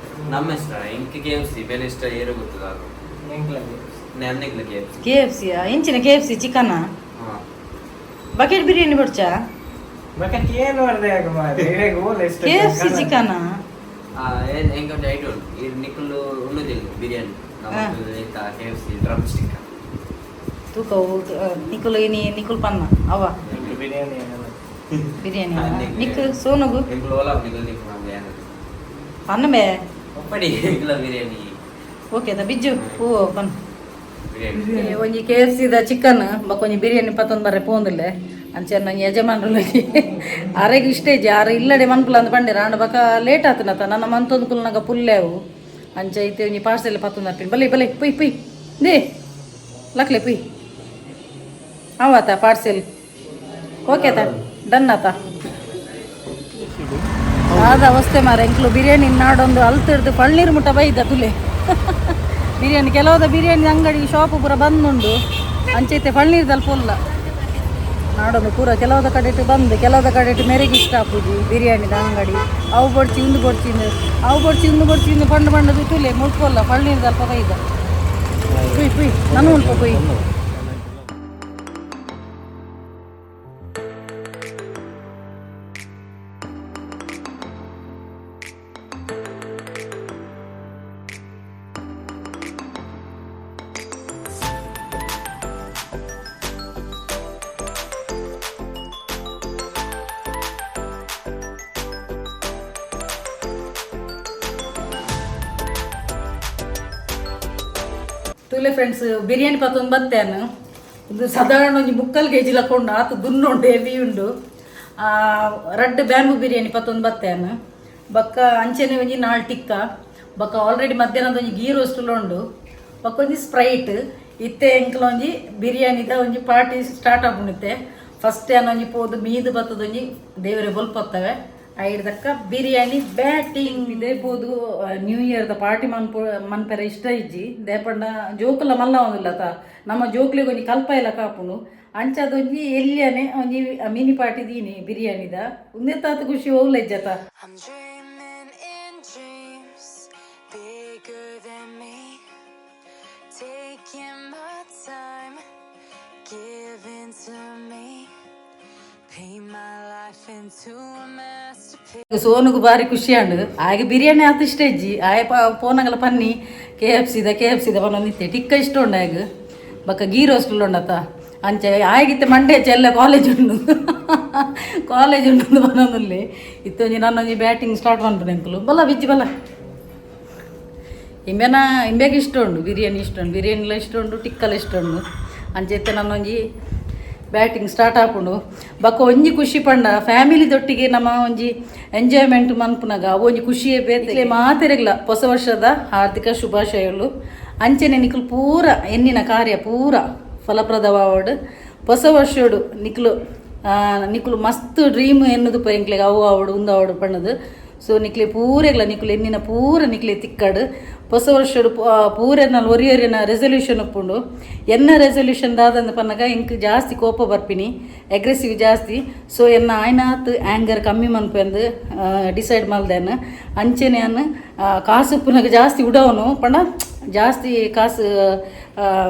ನಮ್ಮ ಇಷ್ಟ ಇಂಕ್ ಕೆಎಫ್ಸಿ ಬೇರೆ ಇಷ್ಟ ಏರು ಗೊತ್ತದ ಅದು. ನೆನ್ನೆಗ್ಲ ಕೆಎಫ್ಸಿ. ಕೆ ಎಫ್ ಸಿ ಇಂಚಿನ ಕೆ ಎಫ್ ಸಿ ಚಿಕನ್? ಹಾ. ಬಕೆಟ್ ಬಿರಿಯಾನಿ ಬಡ್ಚಾ? ಏನು ಮಾಡ್ದೆ ಇಷ್ಟ. K F C chicken. ಆ ಏನ್ ಎಂಕ ಒಂದು ಐಟಮ್ ಈ ನಿಕ್ಕಲು ಉಣ್ಣುದಿಲ್ಲ ಬಿರಿಯಾನಿ ನಮ್ಮ ಕೆಎಫ್ಸಿ ಡ್ರಮ್ ಸ್ಟಿಕ್. ತೂಕ ನಿಕುಲು ಇನಿ ನಿಕುಲ್ ಪನ್ನ ಅವ. ಬಿರಿಯಾನಿ. ಬಿರಿಯಾನಿ ನಿಕ್ ಸೋನುಗು. ಎಂಕುಲು ಓಲಾ ನಿಕುಲು ನಿಕ್ಕು ನಮ್ಗೆ ಏನದು. ಪನ್ನ ಬೇ. ಒಪ್ಪಡಿ ಎಂಕುಲ ಬಿರಿಯಾನಿ. ಓಕೆ the Bijju ಹೂವು ಪನ್. ಬಿರಿಯಾನಿ. ಒಂಜಿ ಕೆ ಎಫ್ ಸಿದ ಚಿಕನ್ ಬೊಕ್ಕ ಒಂಜಿ ಬಿರಿಯಾನಿ ಪತ್ತೊಂದು ಬರ್ರೆ ಪೋಂದಿಲ್ಲೆ. ಅಂಚೆ ನಂಗೆ ಯಜಮಾನ್ರು ಅರೆಗ್ ಇಷ್ಟ ಇಜ್ಜಿ ಆರು ಇಲ್ಲಡೆ ಮನ್ಪುಲ ಅಂದ್ ಪಂಡೆರ್. ಆಂಡ ಬೊಕ ಲೇಟ್ ಆತನತ ನನ್ನ ಮಂತೊಂದು ಕುಲ್ನಾಗ ಪುಲ್ಲೆವು. ಅಂಚ ಇತ್ತೆ ಒಂಜಿ ಪಾರ್ಸೆಲ್ ಪತ್ತೊಂದು ಅಪ್ಪಿನ. ಬಲೆ ಬಲೆ ಪುಯ್ ಪುಯ್ they ಲಕ್ಲೆ ಪುಯ್ ಆವಾತ ಪಾರ್ಸೆಲ್. ಓಕೆ ತಾ, ಡನ್ ಆತ. ಆದ ಅವಸ್ಥೆ ಮಾರ. ಎಂಕ್ಲು ಬಿರಿಯಾನಿ ನಾಡೊಂದು ಅಲ್ತಿರ್ದು ಪಳ್ನೀರು ಮುಟ್ಟ ಬೈದ ತುಲೆ. ಬಿರಿಯಾನಿ ಕೆಲವದ ಬಿರಿಯಾನಿ ಅಂಗಡಿ ಶಾಪ್ ಪೂರ ಬಂದುಂಡು. ಅಂಚೈತೆ ಪಳ್ನೀರ್ದಲ್ಲಿ ಪೊಲ್ಲ ನಾಡೊಂದು ಪೂರ. ಕೆಲವದ ಕಡೆ ಬಂದು ಕೆಲವದ ಕಡೆ ಮೇರೆಗೆ ಇಷ್ಟ ಆಪುಜಿ ಬಿರಿಯಾನಿದ ಅಂಗಡಿ. ಅವು ಬೊಡ್ಚಿ ಇಂದು ಬೊಡ್ಚಿ ಇಂದು ಅವು ಬೊಡ್ಚಿ ಇಂದು ಬೊಡ್ಚಿ ಇಂದು ಪಂಡು ಪಂಡದು ತುಲೆ ಮುಳ್ಪೊಲ್ಲ ಪಳ್ನೀರ್ದ ಅಲ್ಪ ಬೈದ. ಪುಯ್ ಪುಯ್ ನಾನು ಮುಲ್ಪ ಪುಯ್. ತೂಲೆ ಫ್ರೆಂಡ್ಸ್, ಬಿರಿಯಾನಿ ಪತ್ತೊಂದು ಬತ್ತೇನು. ಇದು ಸಾಧಾರಣ ಒಂಜಿ ಮುಕ್ಕಲ್ ಕೆಜಿ ಲಕ್ಕೊಂಡು ಆತು ದುನ್ನುಂಡು, ಹೆವಿ ಉಂಡು. ರಡ್ಡ್ ಬ್ಯಾಂಬು ಬಿರಿಯಾನಿ ಪತ್ತೊಂದು ಬತ್ತೇನು. ಬೊಕ್ಕ ಅಂಚೆನೆ ಒಂಜಿ ನಾಲ್ ಟಿಕ್ಕ. ಬೊಕ್ಕ ಆಲ್ರೆಡಿ ಮಧ್ಯಾಹ್ನದ ಒಂಜಿ ಗೀ ರೋಸ್ಟುಲ ಉಂಡು. ಬೊಕ್ಕ ಒಂಜಿ ಸ್ಪ್ರೈಟ್. ಇತ್ತೆ ಎಂಕ್ಲ ಒಂಜಿ ಬಿರಿಯಾನಿದ ಒಂಜಿ ಪಾರ್ಟಿ ಸ್ಟಾರ್ಟ್ ಆಪುಂಡಿತ್ತೆ. ಫಸ್ಟ್ ಏನ್ ಒಂಜಿ ಪೋದು ಮೀದು ಬತ್ತದೊಂಜಿ ದೇವರೆ ಬೊಲ್ಪೊತ್ತವೆ ಐಡ್ದಕ್ಕ ಬಿರಿಯಾನಿ ಬ್ಯಾಟಿಂಗ್ ಇದೇ ಪೋದು ನ್ಯೂ ಇಯರ್ದ ಪಾರ್ಟಿ ಮನ್ಪು ಮನ್ಪೆರೆ ಇಷ್ಟ ಇಜ್ಜಿ. ದೇಪಂಡ ಜೋಕುಲ ಮಲ್ಲ ಒಂದಿಲ್ಲ ತ ನಮ್ಮ ಜೋಕ್ಲಿಗೆ ಒಂಜಿ ಕಲ್ಪ ಇಲ್ಲ ಕಾಪುಂಡು. ಅಂಚದೊಂಜಿ ಎಲ್ಲಿಯನೆ ಒಂಜಿ ಮಿನಿ ಪಾರ್ಟಿ ದೀನಿ ಬಿರಿಯಾನಿದ. ಉಂದೆತ್ತಾತ ಖುಷಿ ಓವ್ಲ ಇಜ್ಜತ. I'm dreaming in dreams bigger than me. Taking my time, giving to me. Paint my life into a masterpiece. ಸೋನುಗು ಬಾರಿ ಖುಷಿ ಅಂಡು. ಹಾಗೆ ಬಿರಿಯಾನಿ ಆತ ಇಷ್ಟ ಇಜ್ಜಿ. ಆಯ್ ಪೋನಗಲ ಪನ್ನಿ ಕೆ ಎಫ್ ಸಿದ ಕೆ ಎಫ್ ಸಿದ ಪನ್ನೊಂದಿತ್ತೆ. ಟಿಕ್ಕ ಇಷ್ಟ ಉಂಡು ಆಗ. ಬೊಕ್ಕ ಗೀ ರೋಸ್ಟ್ ಉಂಡತ. ಅಂಚೆ ಆಯಗಿತ್ತೆ ಮಂಡೆ ಚೆಲ್ಲ ಕಾಲೇಜ್ ಉಂಡು ಕಾಲೇಜ್ ಉಂಡು ಬನೊಂದುಲ್ಲೆ ಇತ್ತೊಂಜಿ ನನ್ನೊಂಜಿ ಬ್ಯಾಟಿಂಗ್ ಸ್ಟಾರ್ಟ್ ಮನ್ಪುನೆ ಅಂಕಲು ಬಲ್ಲ ಬಿಜ್ಜಿ ಬಲ್ಲ ಇಂಬೆನ ಇಂಬೆಗೆ ಇಷ್ಟ ಉಂಡು ಬಿರಿಯಾನಿ ಇಷ್ಟ ಉಂಡು ಬಿರಿಯಾನಿಲ ಇಷ್ಟ ಉಂಡು ಟಿಕ್ಕಲ ಇಷ್ಟ ಉಂಡು ಅಂಚೆ ನನ್ನೊಂಜಿ ಬ್ಯಾಟಿಂಗ್ ಸ್ಟಾರ್ಟ್ ಆಪುಂಡು ಬೊಕ್ಕ ಒಂಜಿ ಖುಷಿ ಪಂಡ ಫ್ಯಾಮಿಲಿ ದೊಟ್ಟಿಗೆ ನಮ್ಮ ಒಂಜಿ ಎಂಜಾಯ್ಮೆಂಟ್ ಮನ್ಪುನಾಗ ಅವು ಒಂಜಿ ಖುಷಿಯೇ ಬೇತೆ ಮಾತೆರೆಗ್ಲ ಹೊಸ ವರ್ಷದ ಹಾರ್ದಿಕ ಶುಭಾಶಯಗಳು. ಅಂಚೆನೆ ನಿಕುಲು ಪೂರ ಎನ್ನಿನ ಕಾರ್ಯ ಪೂರ ಫಲಪ್ರದವಾವಡ್. ಹೊಸ ವರ್ಷಡು ನಿಕ್ಲು ನಿಕುಲು ಮಸ್ತ್ ಡ್ರೀಮ್ ಎನ್ನುದು ಎಂಕ್ಲೆಗ್ ಅವು ಆವಡು ಉಂದು ಆವಡು ಪಣ್ಣದು. ಸೊ ನಿಕ್ಲೆ ಪೂರೆಗ್ಲ ನಿಕುಲು ಎನ್ನಿನ ಪೂರ ನಿಕ್ಲೆ ತಿಕ್ಕಡು. ಹೊಸ ವರ್ಷಡು ಪೂರೆನ ಒರಿ ಒರಿನ ರೆಸೊಲ್ಯೂಷನ್ ಉಪ್ಪುಂಡು. ಎನ್ನ ರೆಸೊಲ್ಯೂಷನ್ ದಾದಂದು ಪನ್ನಗ ಎಂಕ್ ಜಾಸ್ತಿ ಕೋಪ ಬರ್ಪಿನಿ, ಅಗ್ರೆಸಿವ್ ಜಾಸ್ತಿ. ಸೊ ಎನ್ನ ಆಯ್ನಾತ್ ಆ್ಯಂಗರ್ ಕಮ್ಮಿ ಮನ್ಪೆಂದು ಡಿಸೈಡ್ ಮಲ್ದೇನು. ಅಂಚೆನೆ ಅನ್ನು ಕಾಸು ಉಪ್ಪುನಾಗ ಜಾಸ್ತಿ ಉಡವನು ಪಂಡ ಜಾಸ್ತಿ ಕಾಸು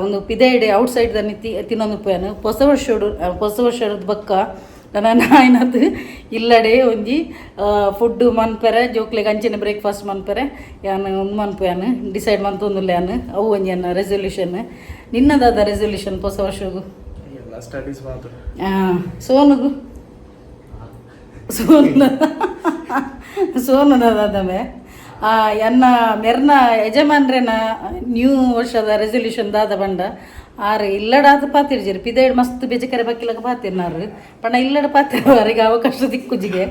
ಒಂದು ಪಿದೈಡೆ ಔಟ್ ಸೈಡ್ ದನ್ನಿ ತಿನ್ನೊಂದು ಪೋಯನು. ಹೊಸ ವರ್ಷಡು ಹೊಸ ವರ್ಷದ ಬೊಕ್ಕ ನನ್ನ ಆಯ್ನಾತ್ ಇಲ್ಲಡೆ ಒಂಜಿ ಫುಡ್ ಮನ್ಪೆರೆ ಜೋಕ್ಲೆಗ್ ಅಂಚೆನೆ ಬ್ರೇಕ್ಫಾಸ್ಟ್ ಮನ್ಪೆರೆ ಯಾನ್ ಉಂದು ಮನ್ಪುಯಾನ್ ಡಿಸೈಡ್ ಮಂತೊಂದುಲ್ಲೆ ಯಾನ್. ಅವು ಒಂಜಿ ಎನ್ನ ರೆಸೊಲ್ಯೂಷನ್. ನಿನ್ನದಾದ ರೆಸೊಲ್ಯೂಷನ್ ಹೊಸ ವರ್ಷಗು? ಎಲ್ಲ ಸ್ಟಡೀಸ್ ಮಾತ್ರ. ಸೋನುಗು ಸೋನು ಸೋನು ದಾದಮೆ ಎನ್ನ ಮೆರ್ನ ಯಜಮಾನ್ರೆನ ನ್ಯೂ ವರ್ಷದ ರೆಸೊಲ್ಯೂಷನ್ ದಾದ ಪಂಡ ಆರು ಇಲ್ಲಡಾದ ಪಾತಿರ್ಜೆರ್ ಪಿದೈಡ್ ಮಸ್ತ್ ಬೇಜಕರೆ ಬಕ್ಕಿಲಕ ಪಾತಿರ್ನಾರು ಪಂಡ ಇಲ್ಲಡ ಪಾತಿರ ಅವರಿಗೆ ಅವಕಾಶ ದಿಕ್ಕುಜಿಗೆ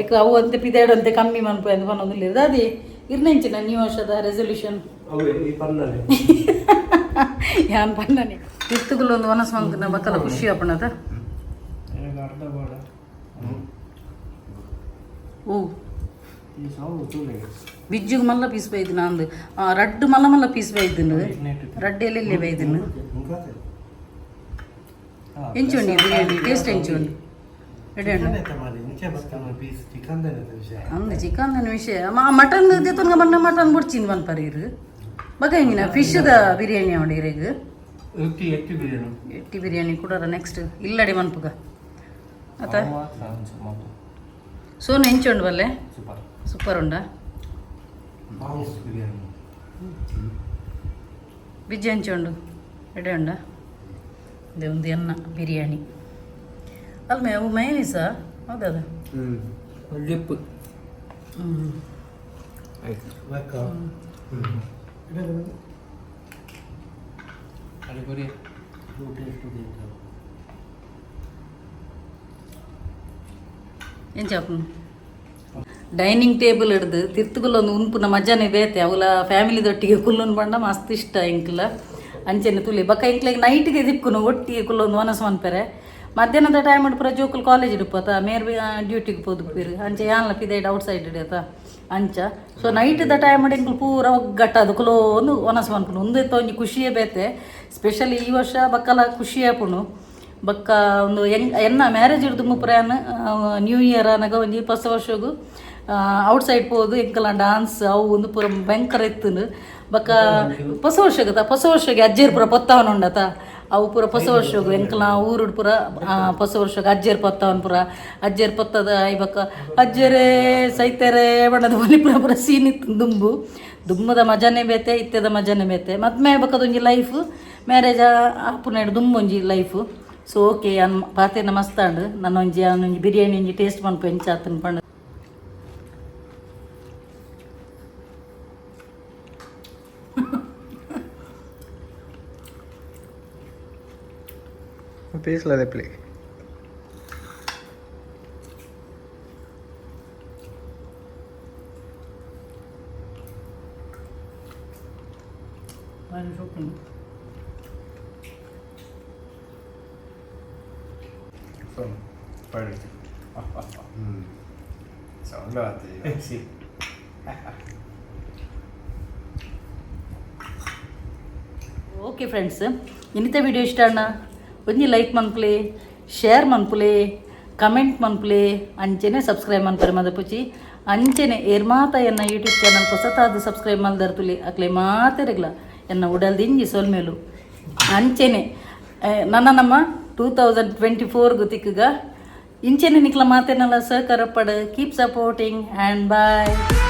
ಐಕ್ ಅವು ಅಂತೆ ಪಿದೈಡ್ ಅಂತೆ ಕಮ್ಮಿ ಮನ್ಪು ಅಂದ್ ಪನೊಂದುಲ್ಲೆರ್. ದಾದಿ ಇರ್ನೆಂಚಿನ ನ್ಯೂ ವರ್ಷದ ರೆಸೊಲ್ಯೂಷನ್? ಅವೇ ಈ ಪನ್ನಲೆ. ಯಾನ್ ಪನ್ನನೆ ತಿರ್ತುಗುಲೊಂದು ವನಸ್ ಮಲ್ತಿನ ಬಕ್ಕಲ ಖುಷಿ ಆಪುಂಡತ. ಅರ್ಧ ಬೋಡ. ಓ. ಈ ಸಾವು ತೂಲೆ. ಬಿಜ್ಜುಗ್ ಮಲ್ಲ ಪೀಸ್ ಬೈದಿನ ಅಂದು ರಡ್ಡು ಮಲ್ಲ ಮಲ್ಲ ಪೀಸ್ ಬೈದಿನ ರಡ್ಡು ಎಲ್ಲೆಲ್ಲಿ ಬೈದಿನ. ಎಂಚುಂಡಿ ಬಿರಿಯಾನಿ ಟೇಸ್ಟ್ ಎಂಚುಂಡು ರೆಡಿ ಉಂಡು. ಪೀಸ್ ಚಿಕನ್ ವಿಷಯ. ಅಂದು ಚಿಕನ್ ವಿಷಯ ಮಟನ್ ದೆತ್ತೊನ್ಗ ಬಣ್ಣ ಮಟನ್ ಬುಡ್ಚಿನ್ ಪನ್ಪರ್ ಇರು ಬಗ ಇಂಜಿನ ಫಿಶ್ದ ಬಿರಿಯಾನಿ ಅವಡು ಇರೆಗ್. ಎಟ್ಟಿ ಎಟ್ಟಿ ಬಿರಿಯಾನಿ. ಎಟ್ಟಿ ಬಿರಿಯಾನಿ ಕುಡರ ನೆಕ್ಸ್ಟ್ ಇಲ್ಲಡೆ ಮನ್ಪುಗ ಅತ. ಸೋನು ಎಂಚುಂಡು ಬಲ್ಲೆ? ಸೂಪರ್. ಸೂಪರ್ ಉಂಡಾ? ಮಾಂಸ್ ಬಿರಿಯಾನಿ. ಬಿಜ್ಜಿ ಎಂಚುಂಡು ರೆಡಿ ಉಂಡಾ? ಇದೆ ಒಂದು ಎನ್ನ ಬಿರಿಯಾನಿ ಅಲ್ಮೆ ಅವು ಮಯನೀಸಾ ಹೌದದ. ಲಿಪ್. ಹ್ಞೂ. ಆಯ್ತು. ಲೆಕ್ಕ. ಅಲ್ಲಿ ಗುರಿ. ಎಂಚ ಡೈನಿಂಗ್ ಟೇಬಲ್ ಹಿಡ್ದು ತಿರ್ತುಗುಲೊಂದು ಉನ್ಪುನ ಮಜಾನೆ ಬೇತೆ. ಅವಲ ಫ್ಯಾಮಿಲಿದೊಟ್ಟಿಗೆ ಕುಲ್ಲುನ್ ಪಂಡ ಮಸ್ತ್ ಇಷ್ಟ ಎಂಕ್ಲ. ಅಂಚೆನೆ ತುಲಿ ಬೊಕ್ಕ ಎಂಕ್ಲೆಗ್ ನೈಟ್ಗೆ ದಿಕ್ಕುನು ಒಟ್ಟಿಗೆ ಕುಲ್ಲೊಂದು ವನಸ್ ಮನ್ಪೆರೆ. ಮಧ್ಯಾಹ್ನದ ಟೈಮ್ ಪೂರ ಜೋಕುಲು ಕಾಲೇಜ್ ಇಡುಪತ ಮೇರ್ ಡ್ಯೂಟಿಗೆ ಪೋದು ಅಂಚೆ ಯಾನ್ಲ ಪಿದೈಡ್ ಔಟ್ ಸೈಡ್ ಇಡತ ಅಂಚ. ಸೊ ನೈಟ್ದ ಟೈಮ್ ಎಂಕ್ಲು ಪೂರ ಒಗ್ಗಟ್ಟಾದ ಕುಲೋಂದು ವನಸ್ ಮನ್ಪುನು ಉಂದೆತ್ತ ಒಂಜಿ ಖುಷಿಯೇ ಬೇತೆ. ಸ್ಪೆಷಲಿ ಈ ವರ್ಷ ಬಕ್ಕಲ ಖುಷಿ ಆಪುಂಡು. ಬೊಕ್ಕ ಒಂದು ಎಂಗ್ ಎನ್ನ ಮ್ಯಾರೇಜ್ ಇಡ್ದು ಮುಪ್ರಾನ್ ನ್ಯೂ ಇಯರ್ ಅನಗ ಒಂಜಿ ಹೊಸ ವರ್ಷಗು ಔಟ್ ಸೈಡ್ ಪೋದು ಎಂಕಲ ಡಾನ್ಸ್ ಅವು ಒಂದು ಪೂರ ಭಯಂಕರ ಇತ್ತುಂಡು. ಬೊಕ್ಕ ಹೊಸ ವರ್ಷಗತ ಹೊಸ ವರ್ಷಗೆ ಅಜ್ಜೇರ್ ಪೂರ ಪೊತ್ತಾವನ ಉಂಡತ ಅವು ಪೂರ ಹೊಸ ವರ್ಷಗು ಎಂಕಲ ಊರುಡು ಪೂರ ಹೊಸ ವರ್ಷಗೆ ಅಜ್ಜೇರ್ ಪೊತ್ತಾವನ್ ಪೂರ ಅಜ್ಜೇರ್ ಪೊತ್ತದ I ಬೊಕ್ಕ ಅಜ್ಜೇರೇ ಸೈತೆರೆ ಬಣ್ಣದ ಬಲಿ ಪೂರ ಪೂರ ಸೀನ್ ಇತ್ತು. ದುಂಬು ದುಮ್ಮದ ಮಜಾನೆ ಬೇತೆ, ಇತ್ತೆದ ಮಜಾನೆ ಬೇತೆ. ಮದ್ಮೆ ಬೊಕ್ಕದೊಂಜಿ ಲೈಫ್ ಮ್ಯಾರೇಜ್ ಆಪುನೇಡು ದುಂಬೊಂಜಿ life. So okay ಅನ್ ಪಾತೆರ್ನ ಮಸ್ತಾಂಡ್. ನನ್ನೊಂಜಿ ಒಂಜಿ ಬಿರಿಯಾನಿ ಒಂಜಿ ಟೇಸ್ಟ್ ಮನ್ಪು ಎಂಚಾತನ್ ಪಂಡ. ಪೀಸ್ಲ ದೆಪ್ಲಿ. Perfect. Sound ಆತು. ಸಿ. ಓಕೆ ಫ್ರೆಂಡ್ಸ್, ಇನ್ನಿತ ವಿಡಿಯೋ ಇಷ್ಟ ಅಣ್ಣ ಒಂಜಿ ಲೈಕ್ ಮನ್ಪುಲೆ, ಶೇರ್ ಮನ್ಪುಲೆ, ಕಮೆಂಟ್ ಮನ್ಪುಲೆ, ಅಂಚೆನೆ ಸಬ್ಸ್ಕ್ರೈಬ್ ಮನ್ಪರೆ ಮದಪುಚಿ. ಅಂಚೆನೆ ಏರ್ಮಾತ ಎನ್ನ ಯೂಟ್ಯೂಬ್ ಚಾನಲ್ ಹೊಸತಾದ ಸಬ್ಸ್ಕ್ರೈಬ್ ಮಲ್ದರ್ತುಲಿ ಅಕ್ಲೆ ಮಾತೆರೆಗ್ಲ ಎನ್ನ ಉಡಲ್ದಿಂಜಿ ಸೊಲ್ಮೇಲು. ಅಂಚೆನೆ ನನ್ನ ನಮ್ಮ 2024 ತಿಕ್ಕಗ ಇಂಚೆನೆ ನಿಕ್ಲ ಮಾತೆನಲ್ಲ ಸಹಕಾರ ಪಡ. Keep supporting and bye.